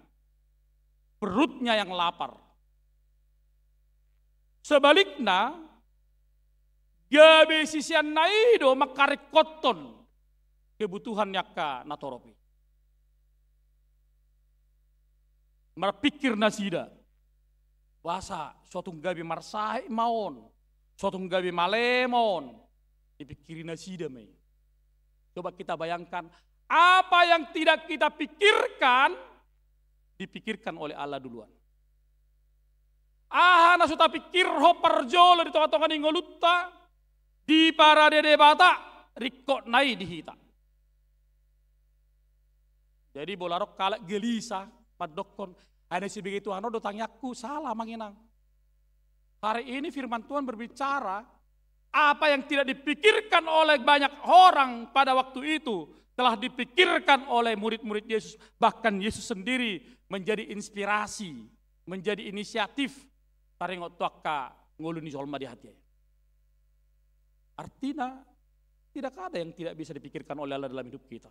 perutnya yang lapar. Sebaliknya, gabe siseanna i do mangharingkothon kebutuhan ni angka na torop i. Marpingkir nasida, Boasa, so tung gabe marsahit ma on, so tung gabe male ma on, dipikiri nasida ma i. Coba kita bayangkan, apa yang tidak kita pikirkan, dipikirkan oleh Allah duluan. Aha na so tapikirhon parjolo di tonga-tonga ni ngolunta, diparade Debata ringkot na i di hita. Jadi, molo adong halak gelisah, mandokkon, ai na sibege Tuhan on do tangiangku, salah, Amang Inang. Hari ini firman Tuhan berbicara, apa yang tidak dipikirkan oleh banyak orang pada waktu itu, telah dipikirkan oleh murid-murid Yesus. Bahkan Yesus sendiri menjadi inspirasi, menjadi inisiatif, taringot tu angka ngolu ni jolma di hatiha i. Artina, tidak ada yang tidak bisa dipikirkan oleh Allah dalam hidup kita.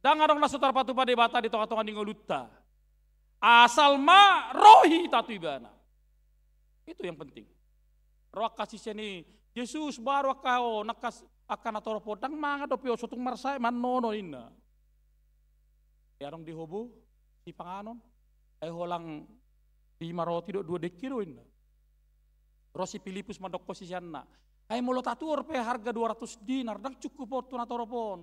Ndang adong na so tarpatupa Debata di tonga-tonga ni ngolunta. Asal ma ro hita tu Ibana. Itu yang penting. Ro angka sisean i, Jesus, baru angka on, angka, angka natorop on, ndang mangan dope on, so tung marsahit ma annon on, ninna. Ai adong di ho bo sipanganon, ai holan lima roti dohot dua dengke do, ninna. Ro si Pilipus mandokkon siseanna, ai molo tatuhor pe harga dua ratus dinar, ndang cukup on tu natorop on.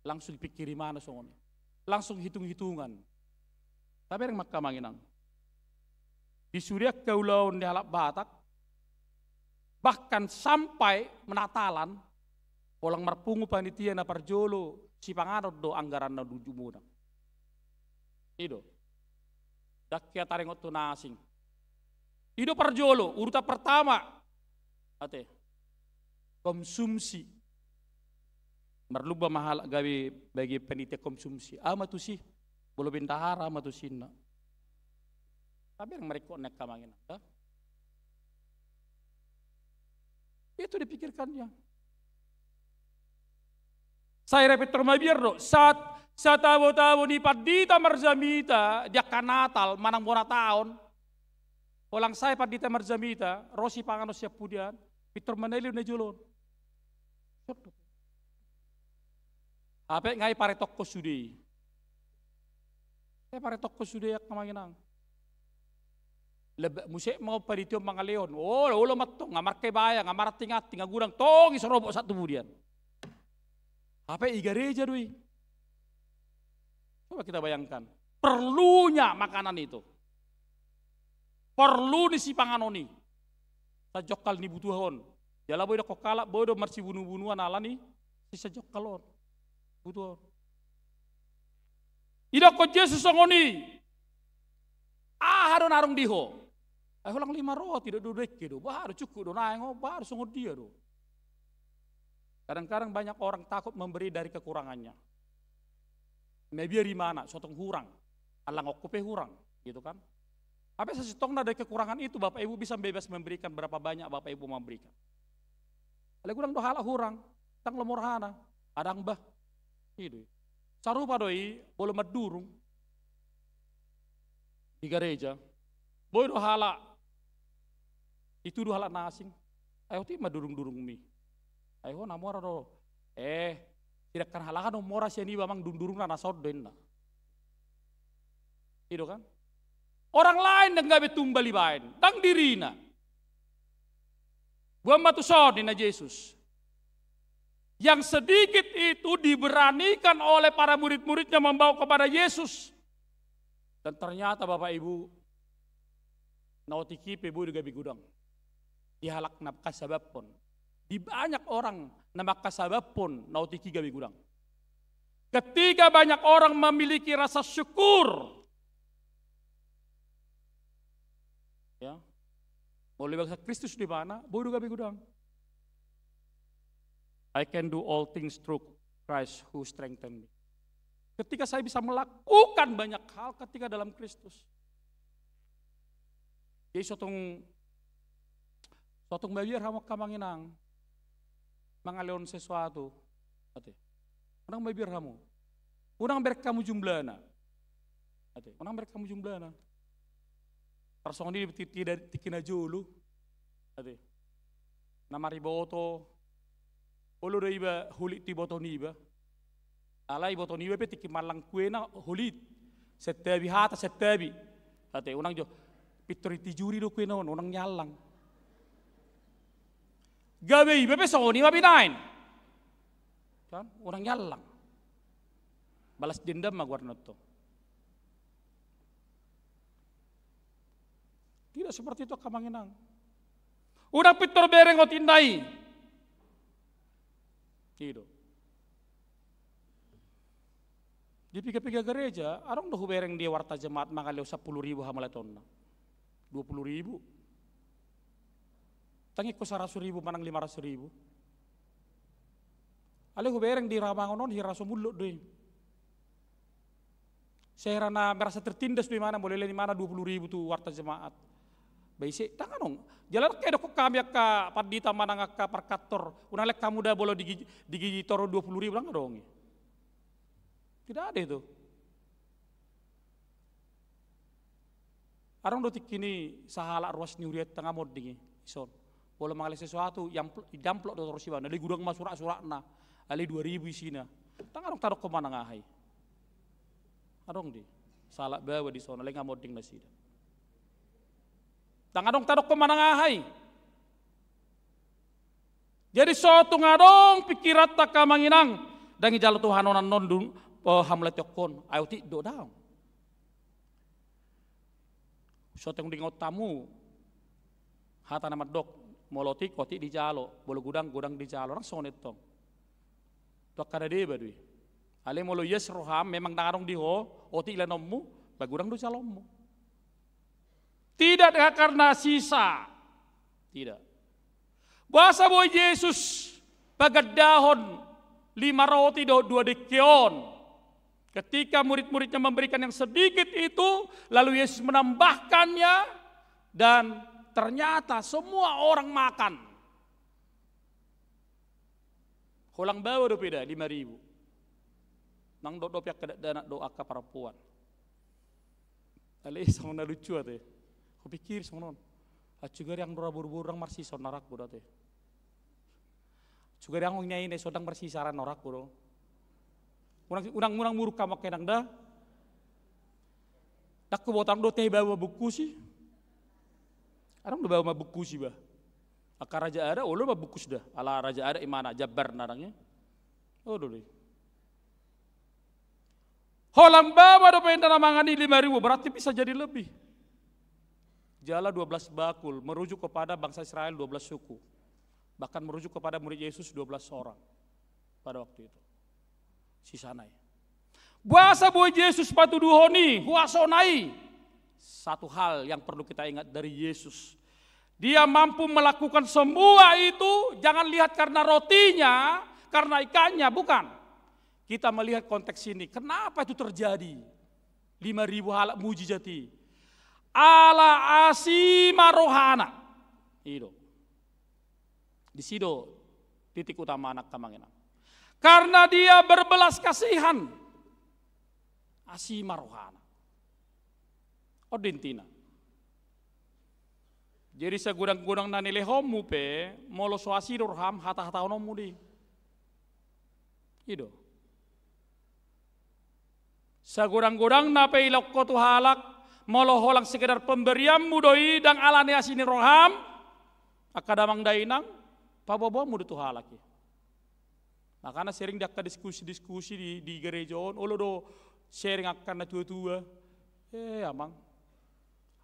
Langsung dipikiri ibana songon i. Langsung hitung-hitungan. Tabereng ma angka, Amang Inang. Di sude angka ulaon ni halak Batak, bahkan sampai Natalan, holan marpungu panitia na parjolo sipanganon do anggaranna dung jumuna. I do. Ndang hea taringot tu na asing. I do parjolo, urutan pertama. Ate. Konsumsi. Marlumba ma halak gabe bagian panitia konsumsi. Aha ma tusi? Molo bendahara, aha ma tusi, ninna. Tabereng ma ringkot na i, angka, Amang Inang, ya. Itu dipikirkannya. Sai ra pintor mabiar do, sahat, sahat tabo-tabo ni pandita marjamita di angka Natal manang bona taon. Holan sai pandita marjamita, ro sipanganon sian pudian, pintor manalehon na jolo on. Hape nga i paretongkon sude i. Nga i paretongkon sude i, angka, Amang Inang. Lebak muse ma on panitia on mangalehon. Olo, olo ma tong, nga markebaya, nga maranting-anting, nga godang, tong i so ro sahat tu pudian. Hape i gareja do i. Coba kita bayangkan. Perlunya makanan itu. Porlu ni sipanganon i. Sajongkal nibutuhon. Jala boi dokkon halak, boi do marsibunu-bunuan ala ni sisajongkal on. Butuhon. Didokkon Jesus songon i. Aha do na adong di ho? Ai holan lima roti dohot dua dengke do. Baru cukup do naeng on, baru songon dia do. Kadang-kadang banyak orang takut memberi dari kekurangannya. Mabiar ibana, so tung hurang. Allang on pe hurang, gitu kan. Tapi sasintongna dari kekurangan itu, Bapak Ibu bisa bebas memberikan berapa banyak Bapak Ibu memberikan. Alai godang do halak hurang, ndang lomo rohana, adang bah. I do i. Sarupa do i, molo mandurung di gareja. Boi do halak, ditudu halak na asing. Ai ho tu i ma durung-durungmi. Ai ho na mora do. Eh, sidangkan halak an do mora sian iba, Amang, durung-durungna na son do, ninna. I do kan? Orang lain ndang gabe tumbal ibaen, ndang dirina. Boan ma tuson, ninna Jesus. Yang sedikit itu diberanikan oleh para murid-muridnya membawa kepada Yesus. Dan ternyata, Bapak Ibu, na otik i pe boi do gabe godang. Di halak na mangkasabaphon. Di banyak orang na mangkasabaphon na otik i gabe godang. Ketika banyak orang memiliki rasa syukur, ya, molo dibangsa Kristus do ibana, boi do gabe godang. I can do all things through Christ who strengthen me. Ketika saya bisa melakukan banyak hal ketika dalam Kristus. Jadi so tung, so tung mabiar hamu, angka, Amang, Inang, mangalehon sesuatu. Ate. Unang mabiar hamu. Unang berek hamu jumlahna. Ate. Unang berek hamu jumlahna. Tarsongon i di tingki na jolo. Ate. Na mariboto. Olo do iba holit tu iboto niba. Alai iboto niba pe tingki mangallang kuena holit. Santabi hata, santabi. Ate, unang jo, pintor i tijuri do kuena on, unang nyallang. Gabe iba pe songon i ma binaen. Kan? Unang nyallang. Balas dendam ma goarna tong. Tidak seperti itu, angka amang inang. Unang pintor bereng otikna i. I do. Di piga-piga gereja, adong do hubereng di warta jemaat mangalehon sampulu ribu hamauliatonna. Dua pulu ribu. Tangihon saratus ribu manang lima ratus ribu. Alai hubereng di ramangon on hira so mullok do i. Sehera na merasa tertindas do imana, molo lehon imana dua puluh ribu tu warta jemaat. Ba ise, ndang adong. Jala ndang hea dokkon hami angka pandita manang angka parkantor, unang lehon hamu da molo digi-, digitoron dua puluh ribu, ndang adong i. Tidak ada itu. Adong do tingki ni sahalak ruas ni hurianta nga monding i, dison. Molo mangalehon sesuatu, i ampl-, i amplop do torus ibana, alai godang ma surak-surakna, alai dua ribu isina. Ndang adong tadokkon manang aha i. Adong do i. Sahalak baoa dison, alai nga monding nasida. Ndang adong tadokkon manang aha i. Jadi so tung adong pingkiranta, angka amang inang, ndang ijalo Tuhan on annon dung, eh, hamauliateon on, ai otik do, daong. So tung diingot hamu hata na mandok, molo otik, otik dijalo, molo godang, godang dijalo, ndang songon i tong. Tu angka na deba do i. Alai molo ias roham, memang ndang adong di ho otik leanonmu, ba godang do jaloonmu. Tidak dengan karena sisa. Tidak. Boasa boi Jesus pagandahon lima roti dohot dua dengke on? Ketika murid-muridnya memberikan yang sedikit itu, lalu Yesus menambahkannya, dan ternyata semua orang makan. Holang baoa dope da, lima ribu. Ndang dok dope angka dakdanak dohot angka parompuan. Alai songon na lucu ate. Hupikiri songon on. Acu gari ang dora boru-boru ndang marsisa on, arangku do ate. Acu gari ang ina-ina i so ndang marsisa, arangku do. Unang, unang, unang muruk hamu angka inang da. Ndang huboto adong do tehe baoa mambungkusi. Adong do baoa mambungkusi ba. Angka raja adat olo mambungkus da. Ala raja adat imana, jambarna ndang i. Olo do i. Holang baoa dope inda na mangan i lima ribu, berarti bisa jadi lebih. Jala dua belas bakul, merujuk kepada bangsa Israel dua belas suku. Bahkan merujuk kepada murid Yesus dua belas orang pada waktu itu. Sisana i. Boasa boi Jesus patuduhon i, huasona i? Satu hal yang perlu kita ingat dari Yesus. Dia mampu melakukan semua itu, jangan lihat karena rotinya, karena ikannya, bukan. Kita melihat konteks ini, kenapa itu terjadi? Lima ribu halak mujizat i. Ala asi ma rohana. I do. Disi do titik utamana, angka amang inang. Karena dia berbelas kasihan. Asi ma rohana. On do intina. Jadi sagodang-godang na nilehonmu pe, molo so asi do roham, hata-hataononmu do i. I do. Sagodang-godang na pe ilehon ho tu halak, molo holang sekedar pemberianmu do i, ndang ala ni asi ni roham, angka damang dainang, paboaboanmu do tu halak i. Makana sering di angka diskusi-diskusi di, di gereja on, olo do sering angka na tua-tua. Eh, amang.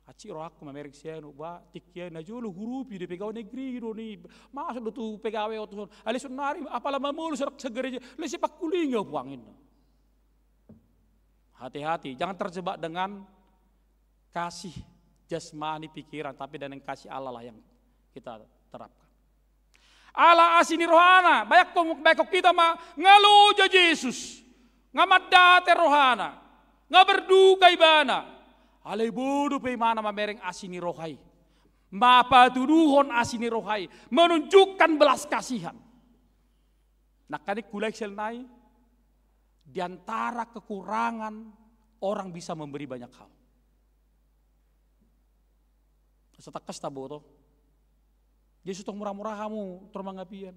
Hansit rohangku mamereng sian on, ba, tingki i najolo huurupi di pegawai negeri do ni. Masuk do tu pegawai on tu son. Alai saonari, apala mamolus sa gereja, laos sai pangkulinga puang inna. Hati-hati, jangan terjebak dengan kasih jasmani, pikiran, tapi dengan kasih Allah lah yang kita terapkan. Ala asi ni rohana, bayangkon, bayangkon hita ma, nga loja Jesus, nga mandate rohana, nga berduka ibana. Alai boi dope imana mamereng asi ni roha i, mapatuduhon asi ni roha i, menunjukkan belas kasihan. Nangkaning hulehon sian nai, di antara kekurangan orang bisa memberi banyak hal. Asa tangkas taboto. Jesus tong mura-mura hamu, tor mangapian.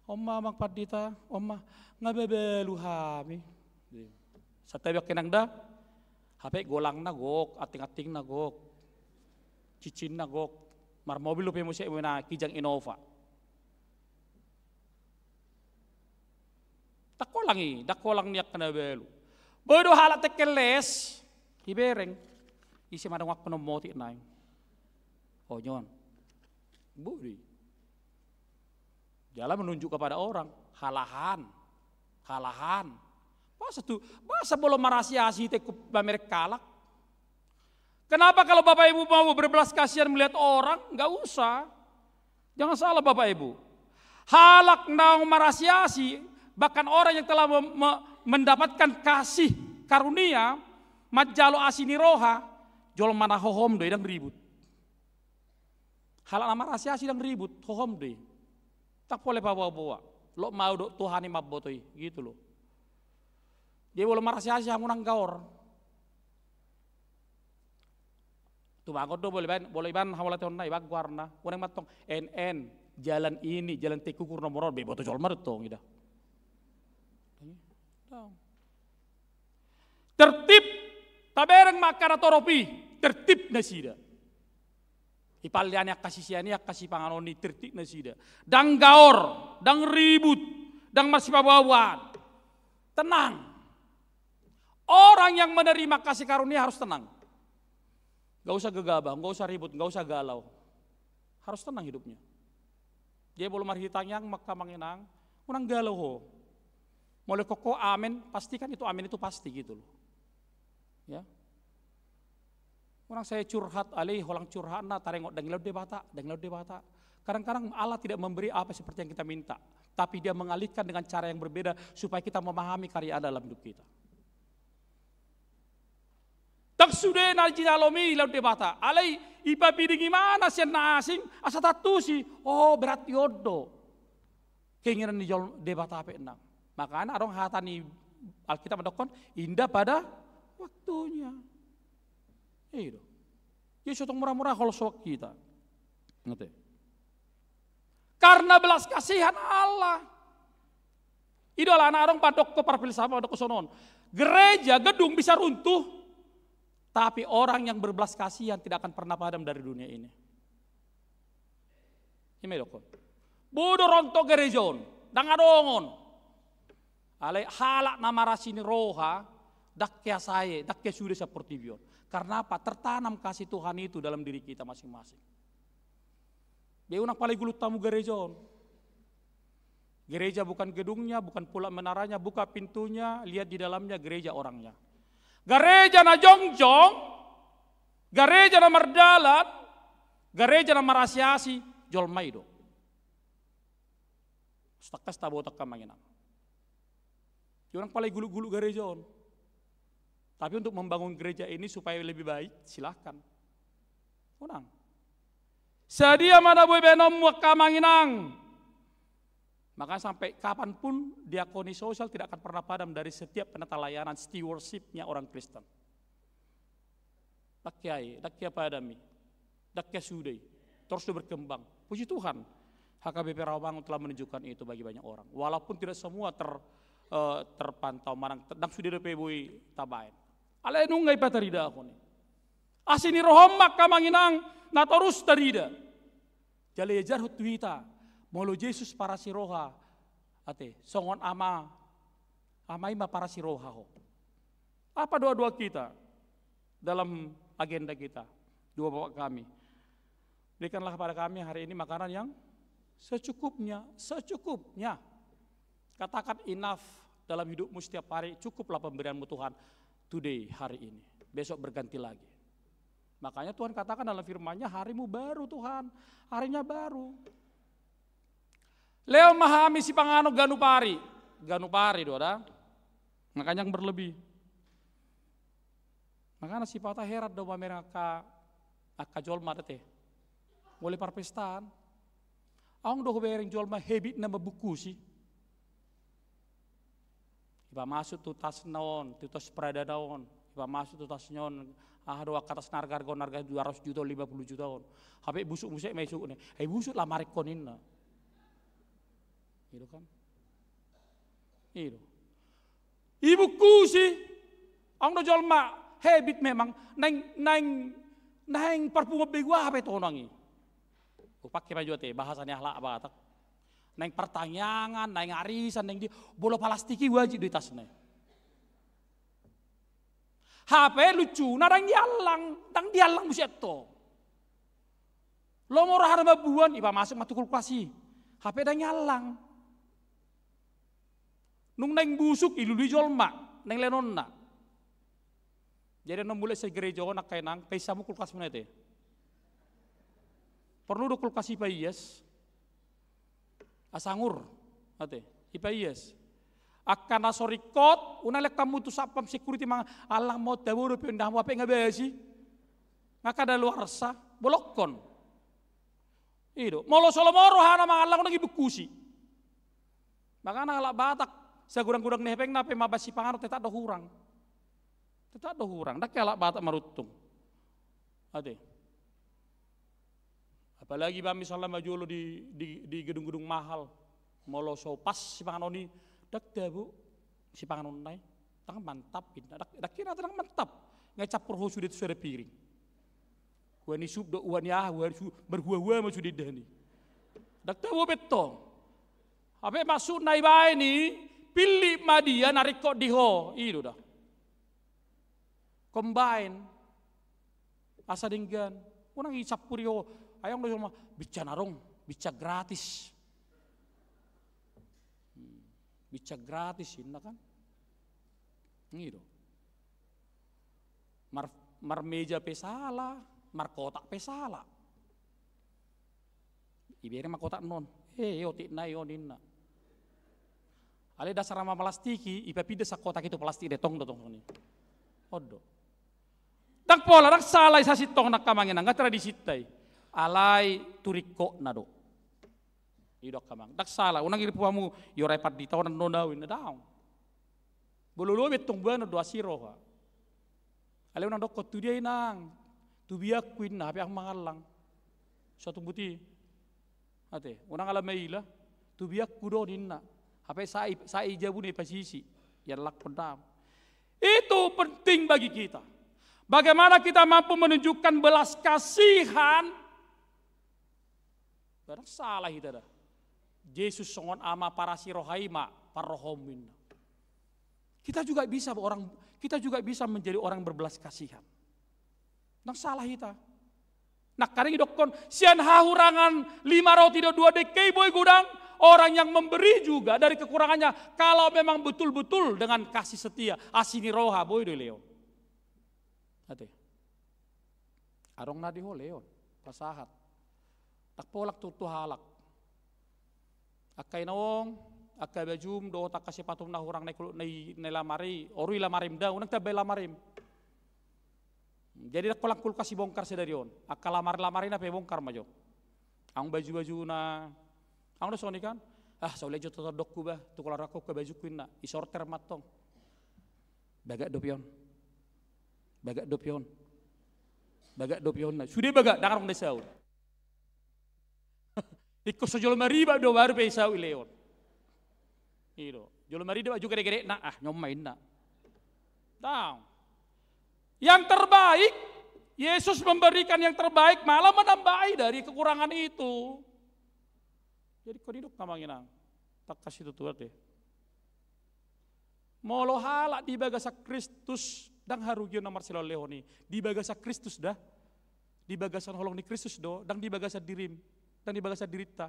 On ma amang pandita, on ma, nga mabalu hami. Santabi angka inang da. Hape golangna gok, anting-antingna gok, cincinna gok, marmobil dope muse, muna Kijang Innova. Ndang holang i, ndang holang ni angka na balu. Boi do halak tekken les, ibereng. Ise ma donganhon motik naeng. Onyon. Boi do i. Jala menunjuk kepada orang, halahan. Halahan. Masa tu, masa molo marasiasi hita ikut mamereng halak? Kenapa kalau Bapak Ibu mau berbelas kasihan melihat orang? Nggak usah. Jangan salah Bapak Ibu. Halak naung marasiasi, bahkan orang yang telah mem-, me-, mendapatkan kasih karunia, manjalo asi ni roha, jolma na hohom do i, ndang ribut. Halak na marasiasi ndang ribut, hohom do i. Ndang pola paboa-boa. Lot ma au dohot Tuhan i mamboto i, gitu loh. Jadi molo marasiasi hamu, unang gaor. Tubangon do, molo ibaen, molo ibaen hamu latehonna, ibaen goarna. Unang mantong, en, en, jalan ini, jalan Tengku Purnomo on, be boto jolma do tong i da. Tertib, tabereng ma angka na torop i, tertib nasida. Ipalleani angka sisean i, angka sipanganon i, tertib nasida. Ndang gaor, ndang ribut, ndang marsipaboa-boaan. Tenang. Orang yang menerima kasih karunia harus tenang. Nggak usah gegabah, nggak usah ribut, nggak usah galau. Harus tenang hidupnya. Jadi molo marhite tangiang ma angka amang inang, unang galau ho. Molo ingkon ho amen, pastikan itu amen itu pasti gitu loh. Ya. Unang sai curhat, alai holan curhatna, taringot ndang dilehon Debata, ndang dilehon Debata. Kadang-kadang Allah tidak memberi apa seperti yang kita minta, tapi Dia mengalihkan dengan cara yang berbeda supaya kita memahami karya Allah dalam hidup kita. Ndang sude na jinalomi dilehon Debata, alai ipapidingi ma na sian na asing, asa taantusi, oh, berarti on do keinginan ni jol-, Debata pe inang. Makana adong hata ni Alkitab mandokkon, indah pada waktunya. I do. Jadi so tung mura-mura holsoan hita. Ngerti? Karena belas kasihan Allah. I do alana adong pandokkon parfilsafat, pandokkon songon on. Gereja, gedung bisa runtuh, tapi orang yang berbelas kasihan tidak akan pernah padam dari dunia ini. I ma didokkon. Boi do rontok gereja on, ndang adong on. Alai halak na marasi ni roha, ndang hea sae, ndang hea sude sian portibi on. Karena apa? Tertanam kasih Tuhan itu dalam diri kita masing-masing. Be unang pala igulung hamu gereja on. Gereja bukan gedungnya, bukan pula menaranya, buka pintunya, lihat di dalamnya gereja orangnya. Gereja na jongjong, gereja na mardalan, gereja na marasiasi, jolma i do. Tangkas taboto angka amang inang. Unang pala igulung-gulung gereja on. Tapi untuk membangun gereja ini supaya lebih baik, silahkan. Unang. Sadia ma na boi baenonmu angka amang inang. Makanya sampai kapanpun diakoni sosial tidak akan pernah padam dari setiap penata layanan stewardship-nya orang Kristen. Ndang hea i, ndang hea padam i, ndang hea sude i. Terus dia berkembang. Puji Tuhan, H K B P Rawamangun telah menunjukkan itu bagi banyak orang. Walaupun tidak semua ter-, eh, terpantau, manang te-, ndang sude dope boi tabaen. Alai nunga ipataridahon i. Asi ni roham ma angka amang inang, na torus tarida. Jala diajarhon tu hita, molo Jesus parasi roha, ate, songon Ama, Ama i ma parasi roha ho. Apa doa-doa kita dalam agenda kita? Doa Bapa Kami. Berikanlah kepada kami hari ini makanan yang secukupnya, secukupnya. Katakan enough dalam hidupmu setiap hari, cukuplah pemberianmu Tuhan today, hari ini. Besok berganti lagi. Makanya Tuhan katakan dalam firman-Nya, harimu baru Tuhan, harinya baru. Lehon ma hami sipanganon ganup ari. Ganup ari do da. Makanya yang berlebih. Makana sipata heran do mamereng angka, angka jolma da te. Molo parpestaan. Adong do hubereng jolma habit-na mambungkusi. Ipamasuk tu tasna on, tu tas Prada-na on. Ipamasuk tu tasna on. Aha do angka tas na arga-arga on, arga dua ratus juta on, lima puluh juta on. Hape busuk muse ma isuk ni. Ai busuk lamari ho ninna. I do kan. I do. Ibungkusi. Adong do jolma Habit memang, naeng, naeng, naeng parpunguan begu aha pe tonang i. Upake ma jo ate, bahasa ni halak Batak. Naeng partangiangan, naeng arisan, naeng di, bolo palastik i wajib do i tasna i. Hape lucuna ndang diallang, ndang diallang muse antong. Lomo rohana mambuan, ipamasuk ma tu kulkas i. Hape ndang diallang. Nung naeng busuk, ilului jolma, naeng leanonna. Jadi annon mulak sian gereja on angka inang, paisa hamu kulkasmuna ate. Porlu do kulkas i paias. Asa angur, ate, ipaias. Angka na so ringkot, unang lean hamu tu satpam security mangallang ma on, tabo dope on, indahanmu hape nga basi. Nga kadaluarsa, bolongkon. I do, molo so lomo rohana mangallang unang ibungkusi. Makana halak Batak, sagudang-gudang ni hepengna pe mambahen sipanganon tetap do hurang. Tetap do hurang, ndang ke halak Batak maruntung. Ate. Apalagi ba misalna ma jolo di, di, di gedung-gedung mahal. Molo so pas sipanganon i, ndang tabo sipanganonna i. Ndang mantap, inna. Ndang, ndang kira ndang mantap. Nga icampur ho sude tu sada piring. Hua ni sup do, hua ni aha, hua su-, marhua-hua ma sude indahan i. Ndang tabo pe antong. Hape maksudna ibaen i, pillit ma dia na ringkot di ho. I do da. Combine. Asa denggan. Unang icampuri ho. Ai adong do jolma, binca na adong, binca gratis. Hmm. Binca gratis, inna kan. I do. Mar-, marmeja pe sala, markotak pe sala. Ibere ma kotak on. Eh, otik nai on, inna. Alai dasar na mamalastihi, ipapinda sian kotak i tu plastik, de tong do tong songon i. On do. Ndang pola, ndang sala i sasintongna angka amang inang, nga tradisinta i. Alai tu ringkotna do. I do angka amang. Ndang sala, unang irip hamu, i orai pandita on annon au, inna, daong. Bololobi antong buanon do asi roha. Alai unang dokkon tu dia inang, tu biakku, inna, hape ahu mangallang. So tumbut i. Ate, unang ala maila, tu biakku do ninna. Hape sai, sai jabuna ipasisi, iallangkon, daong. Itu penting bagi kita. Bagaimana kita mampu menunjukkan belas kasihan? Ndang sala hita da. Jesus songon ama parasi roha i ma parrohaonmu, inna. Kita juga bisa orang, kita juga bisa menjadi orang berbelas kasihan. Ndang sala hita. Nangkaning idokkon, sian hahurangan lima roti dohot dua dengke i boi godang orang yang memberi juga dari kekurangannya, kalau memang betul-betul dengan kasih setia, asi ni roha, boi do i, Leon. Ate. Adong na di ho, Leon, pasahat. Ndang pola tu, tu halak. Angka inong, angka bajum, dohot angka sipatum na hurang na i kul-, na i, na i lamari, oru i lamarim da, unang tambai lamarim. Jadi ndang holan kulkas ibongkar sadari on. Angka lamari-lamari na pe bongkar ma jo. Adong baju-bajuna. Adong do songon i kan. Ah, so ulian jo tondongku bah, tu keluargaku angka bajungku, inna. Isorter ma antong. Bagak dope on. Bagak dope on. Bagak dope on. Sude bagak, ndang adong na isaut. Ingkon so jolo maribak do baru pe isaut i, Leon. I do. Jolo maribak juga degedegna, ah, nyom ma, inna. Daong. Yang terbaik, Yesus memberikan yang terbaik, malah menambahi dari kekurangan itu. Jadi ingkon i do angka amang inang. Tangkas situtu ate. Molo halak di bagasan Kristus, ndang harugion na marsilehonlehon i. Di bagasan Kristus da. Di bagasan holong ni Kristus do, ndang di bagasan dirim, ndang di bagasan dirinta.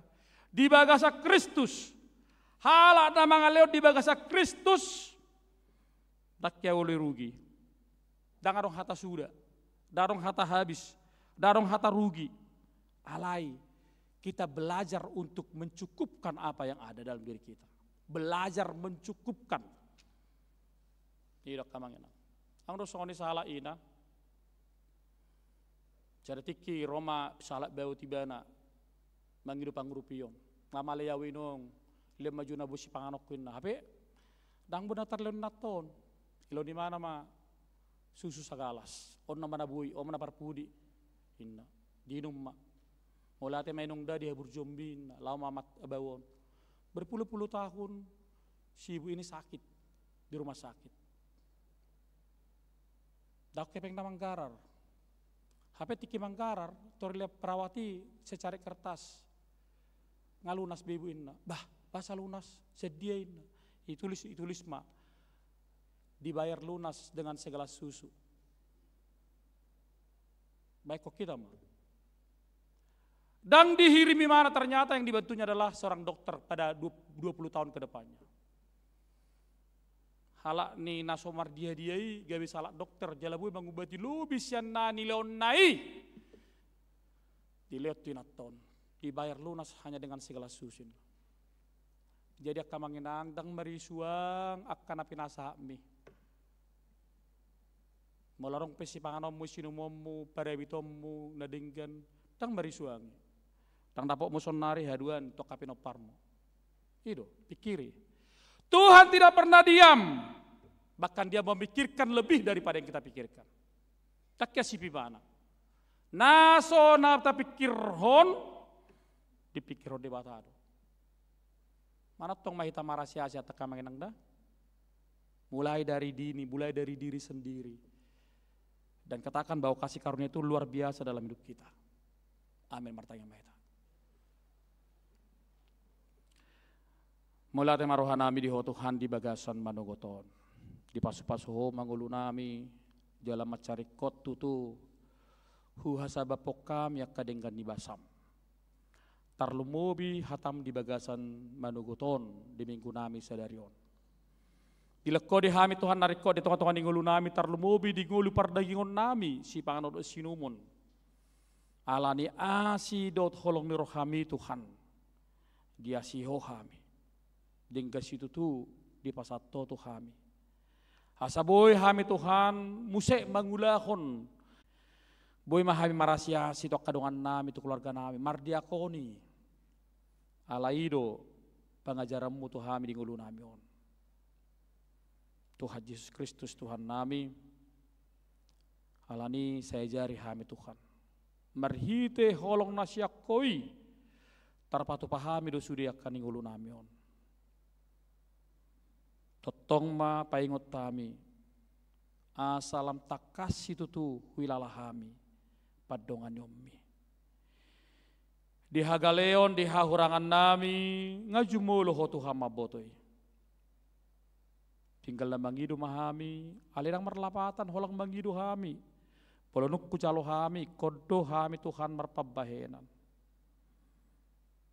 Di bagasan Kristus. Halak na mangalehon di bagasan Kristus, ndang ia olo i rugi. Ndang adong hata suda, ndang adong hata habis, ndang adong hata rugi. Alai, kita belajar untuk mencukupkan apa yang ada dalam diri kita. Belajar mencukupkan. I do angka amang inang. Adong do songon i sahalak ina. Sada tingki ro ma sahalak baoa tu ibana mangido pangurupion. Nga male au inong, lehon ma jo na boi sipanganonku, inna. Hape ndang boi na tarlehon inanta on. Ilehon ibana ma susu sagalas. On nama na boi, on ma na parpudi, inna. Diinum ma. Mauliate ma inong da di haburjuonmi, inna. Laho ma amanta baoa on. Berpuluh-puluh tahun si ibu ini sakit di rumah sakit. Ndang hepeng na manggarar. Hape tingki manggarar, tor dilehon perawat i secarik kertas. Nga lunas be ibu inna. Bah, boasa lunas, sian dia inna. Itulis, itulis ma. Dibayar lunas dengan segelas susu. Baik kok kita ma. Ndang dihirim imana, ternyata yang dibantunya adalah seorang dokter pada dua puluh tahun ke depannya. Halak ni na so mardia-dia i gabe sahalak dokter, jala boi mangubati lobi sian na nilehonna i. Dilehon tu inanta on, dibayar lunas hanya dengan segelas susu. Jadi angka amang inang, ndang marisuang angka na pinasahatmi. Molo adong pe sipanganonmu, sinumonmu, parabitonmu na denggan, ndang marisuangi. Ndang dapotmu saonari haduan tu angka pinomparmu. I do, pikiri. Tuhan tidak pernah diam. Bahkan Dia memikirkan lebih daripada yang kita pikirkan. Ndang hiasip ibana. Na so na tapikirhon, dipikirhon Debata do. Manat tong ma hita marasi-asi, angka amang inang, da? Mulai dari dini, mulai dari diri sendiri. Dan katakan bahwa kasih karunia itu luar biasa dalam hidup kita. Amin. Martangiang ma hita. Mauliate ma rohanami di Ho Tuhan di bagasan manogot on. Dipasupasu Ho ma ngolunami, jala mansai ringkot tutu huhasabaphon hami angka denggan ni basam. Tarlumobi hatam di bagasan manogot on di minggunami sadari on. Dilehon Ho di hami Tuhan na ringkot di tonga-tonga ni ngolunami, tarlumobi di ngolu pardagingonnami, sipanganon dohot sinumon. Ala ni asi dohot holong ni rohami Tuhan, diasi Ho hami. Denggan situtu dipasahat Ho tu hami. Asa boi hami Tuhan muse mangulahon. Boi ma hami marasi-asi tu angka dongannami, tu keluarganami, mardiakoni. Ala i do pangajaranmu tu hami di ngolunami on. Tuhan Jesus Kristus Tuhannami, ala ni sai ajari hami Tuhan. Marhite holong na sian Ho i, tarpatupa hami do sude angka na di ngolunami on. Tongtong ma paingot hami, asa lam tangkas situtu huilala hami pandonganionmi. Di hagaleon, di hahurangannami, nga jumolo Ho Tuhan mamboto i. Tinggal na mangido ma hami, alai ndang marlapatan holan mangido hami. Molo dung hujalo hami, ingkon do hami Tuhan marpambahenan.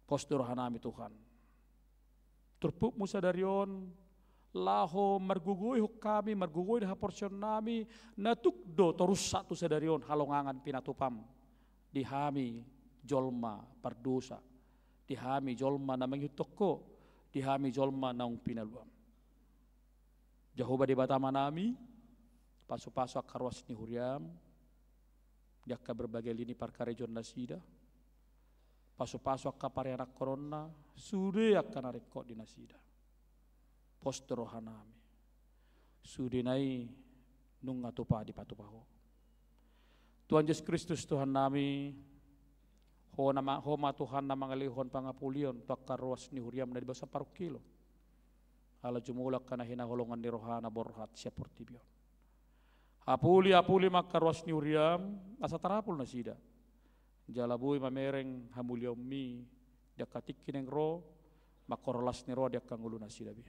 Pos do rohanami Tuhan. Turpukmu sadari on, laho margogoihon hami, margogoi do haporseaonnami, na tuk do torus sahat tu sadari on halongangan pinatupam. Di hami jolma pardosa, di hami jolma na mangihuthon Ho, di hami jolma naung pinaluam. Jahowa Debata Amanami, pasupasu angka ruas ni huriam, di angka berbagai lini parkarejoan nasida, pasupasu angka parianakkononna, sude angka na ringkot di nasida. Pos do rohanami. Sudena i nunga tupa dipatupa Ho. Tuhan Jesus Kristus Tuhannami, Ho nama, Ho ma Tuhan na mangalehon pangapulion tu angka ruas ni huriam na di bagasan parungkilon. Ala jumolo angka na hinaholongan ni rohana borhat sian portibi on. Apuli, apuli ma angka ruas ni huriam, asa tarapul nasida. Jala boi mamereng hamuliaonmi di angka tingki naeng ro, mangkorhon las ni roha di angka ngolu nasida be.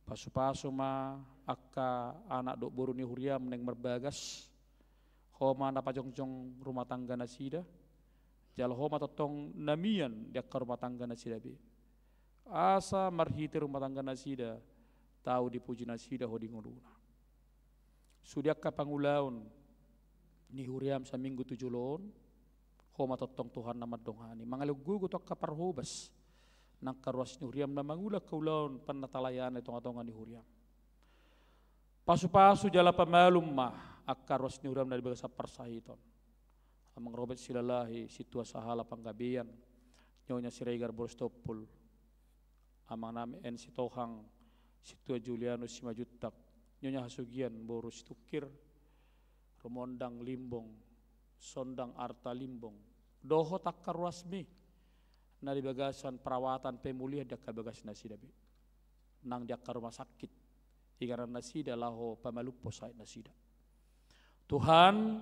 Pasupasu ma angka anak dohot boru ni huriam naeng marbagas, Ho ma na pajongjong rumah tangga nasida, jala Ho ma tongtong na mian di angka rumah tangga nasida be. Asa marhite rumah tangga nasida, tau dipuji nasida Ho di ngoluna. Sude angka pangulaon ni huriam saminggu tu jolo on, Ho ma tongtong Tuhan na mandongani. Mangalehon gogo tu angka parhobas, nang angka ruas ni huriam na mangula angka ulaon pannatalayanan di tonga-tonga ni huriam. Pasupasu jala pamalum ma angka ruas ni huriam na di bagasan parsahiton. Amang Robert Silalahi, Sintua Sahala Panggabean, Nyonya Siregar boros Tompul, Amangnami N. Sitohang, Sintua Julianus Simanjuntak, Nyonya Hasugian boru Situngkir, Rumondang Limbong, Sondang Arta Limbong, dohot angka ruasmi na di bagasan perawatan pemulihan di angka bagas nasida be, nang di angka rumah sakit, inganan nasida laho pamalumhon sahit nasida. Tuhan,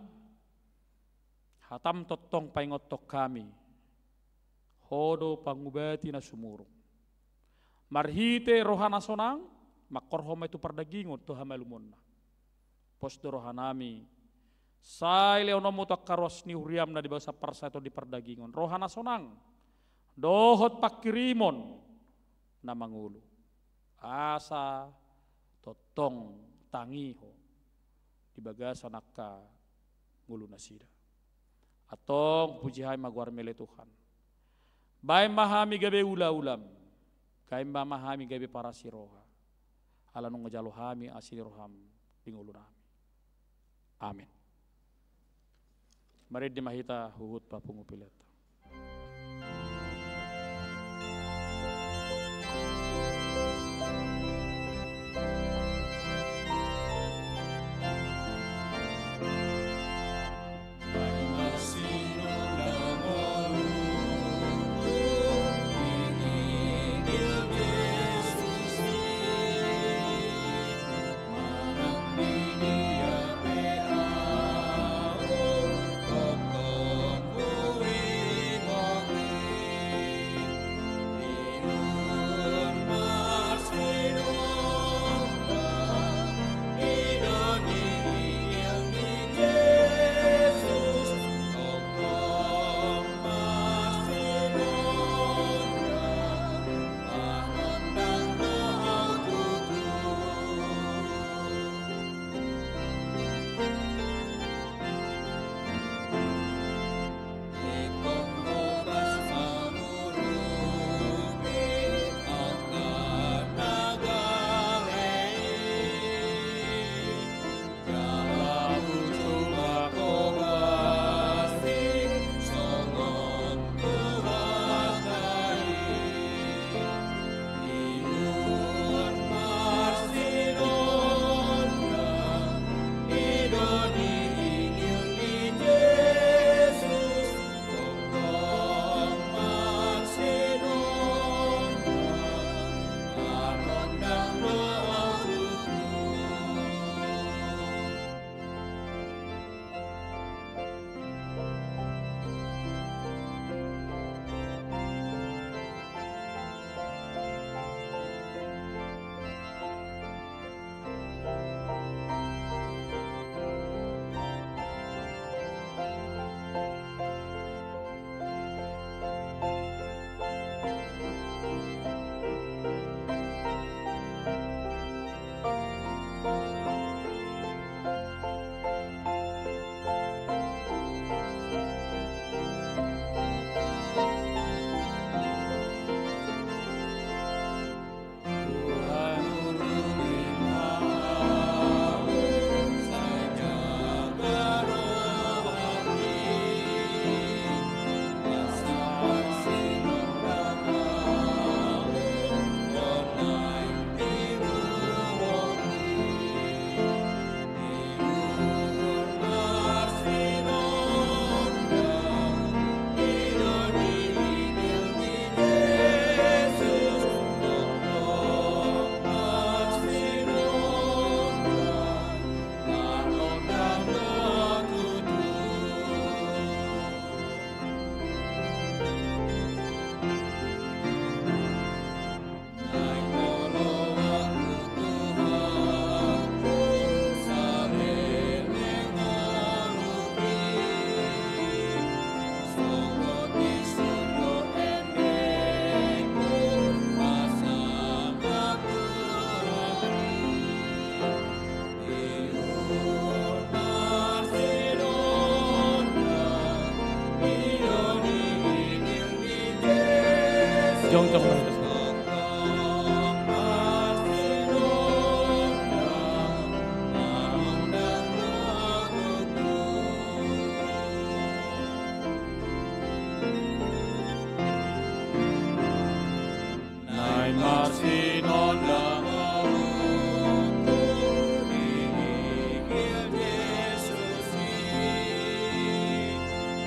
hatam tongtong paingothon hami, Ho do pangubati na sumurung. Marhite roha na sonang, mangkorhon ma i tu pardagingon tu hamalumonna. Pos do rohanami, sai lehononmu tu angka ruas ni huriam na di bagasan parsahiton di pardagingon roha na sonang dohot pangkirimon na mangolu, asa tongtong tangi Ho di bagasan angka ngolu nasida. Antong puji hami ma goarmi ale Tuhan. Baen ma hami gabe ulaulaM, baen ma hami gabe parasi roha, ala nunga jalo hami asi ni rohaM di ngolunami. Amen. Marende ma hita huhut papungu pelean. Jongjong ma hita. Naeng marsinondang ahu tu ningil Jesus i,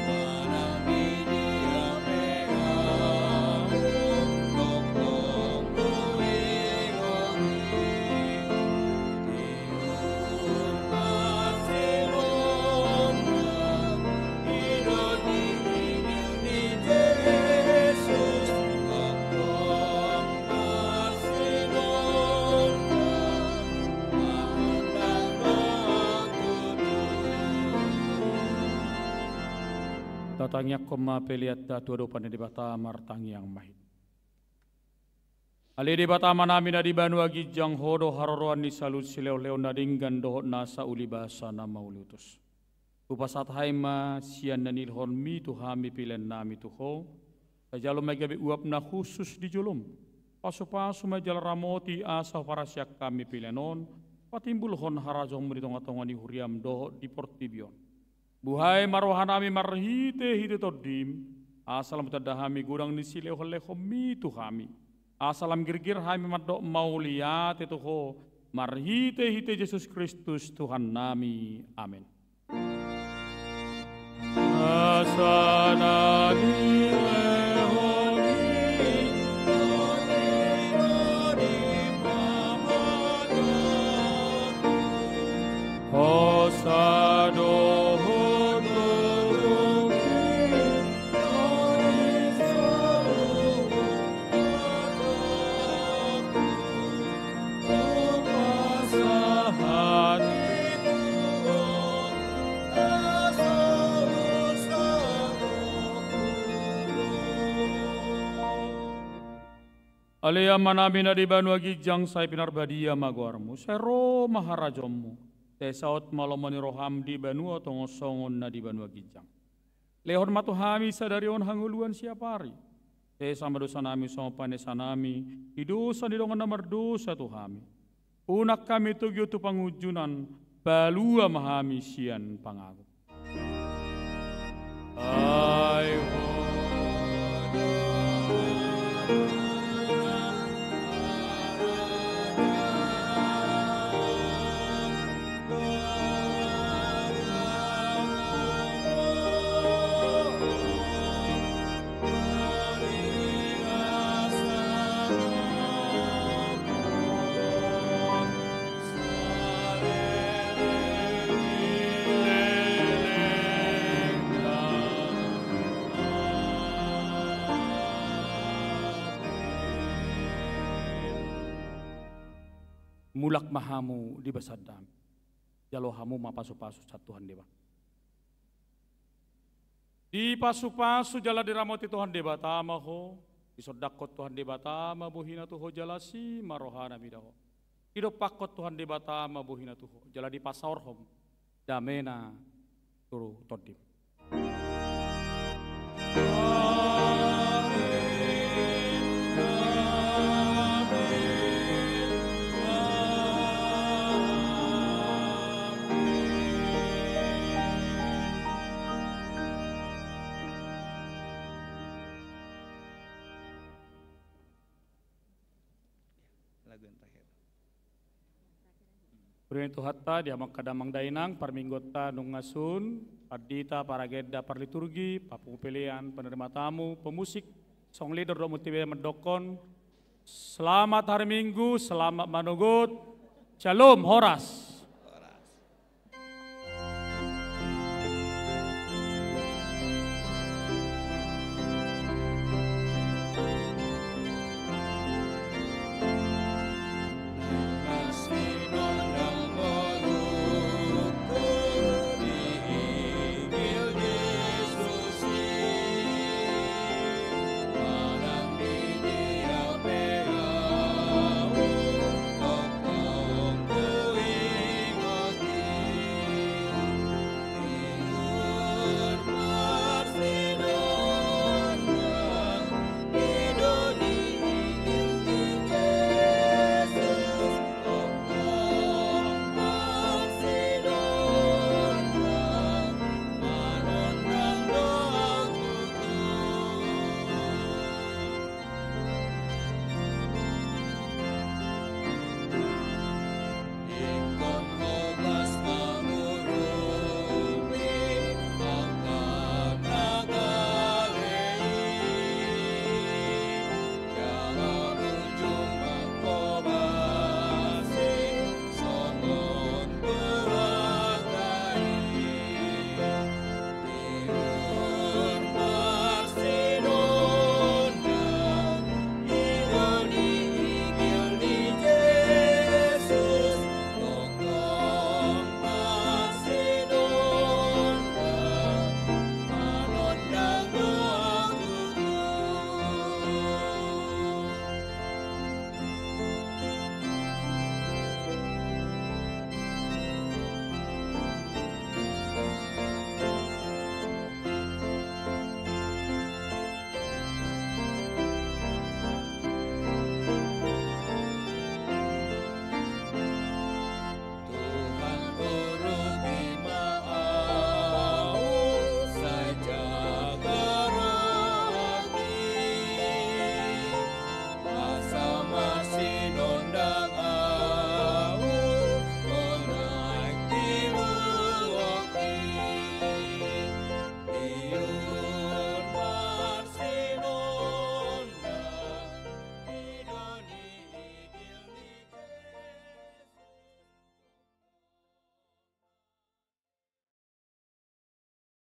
manang di dia pe ahu, tongtong Tangiangkon ma peleanta tu adopan ni Debata. Martangiang ma hita. Ale Debata Amanami na di banua ginjang, Ho do haroroan ni saluhut silehonlehon na denggan dohot nasa ulibasa na mauliutus. Hupasahat hami ma sian na nilehonmi tu hami peleannami tu Ho. Tajalo ma i gabe uap na hushus di jolom. Pasupasu ma i jala ramoti asa huparhaseang hami pelean on patimbulhon harajaonmu di tongatonga ni huriam dohot di portibi on. Buhai ma rohanami marhitehite Tondim, asa lam hutanda hami godang ni silehonlehonmi tu hami. Asa lam girgir hami mandok mauliate tu Ho, marhitehite Jesus Kristus Tuhannami. Amen. Asa na nilehon ni Ho sadohot Ale Amanami na di banua ginjang, sai pinarbadia ma goarmu, sai ro ma harajaonmu, sai saut ma lomo ni roham di banua tonga on songon na di banua ginjang. Lehon ma tu hami sadari on hangoluan siapari. Sesa ma dosanami songon panesanami di dosa ni dongan na mardosa tu hami. Unang hami togihon tu pangunjunan, palua ma hami sian pangago. Ai Ho do Mulak ma hamu di basandami. Jalo hamu ma pasupasu sian Tuhan Debata. Dipasupasu jala diramoti Tuhan Debata ma ho, disondangkon Tuhan Debata ma bohina tu ho jala asi ma rohana mida ho. Didompakkon Tuhan Debata ma bohina tu ho, jala dipasaorhon damena tu tondim. Lagu yang terakhir. Huria ni Tuhanta, di hamu angka damang dainang, parmingguonta nunga sun, pandita, paragenda, parliturgi, papungu pelean, penerima tamu, pemusik, song leader dohot multiband mandokkon, selamat hari Minggu, selamat manogot, Shalom, horas.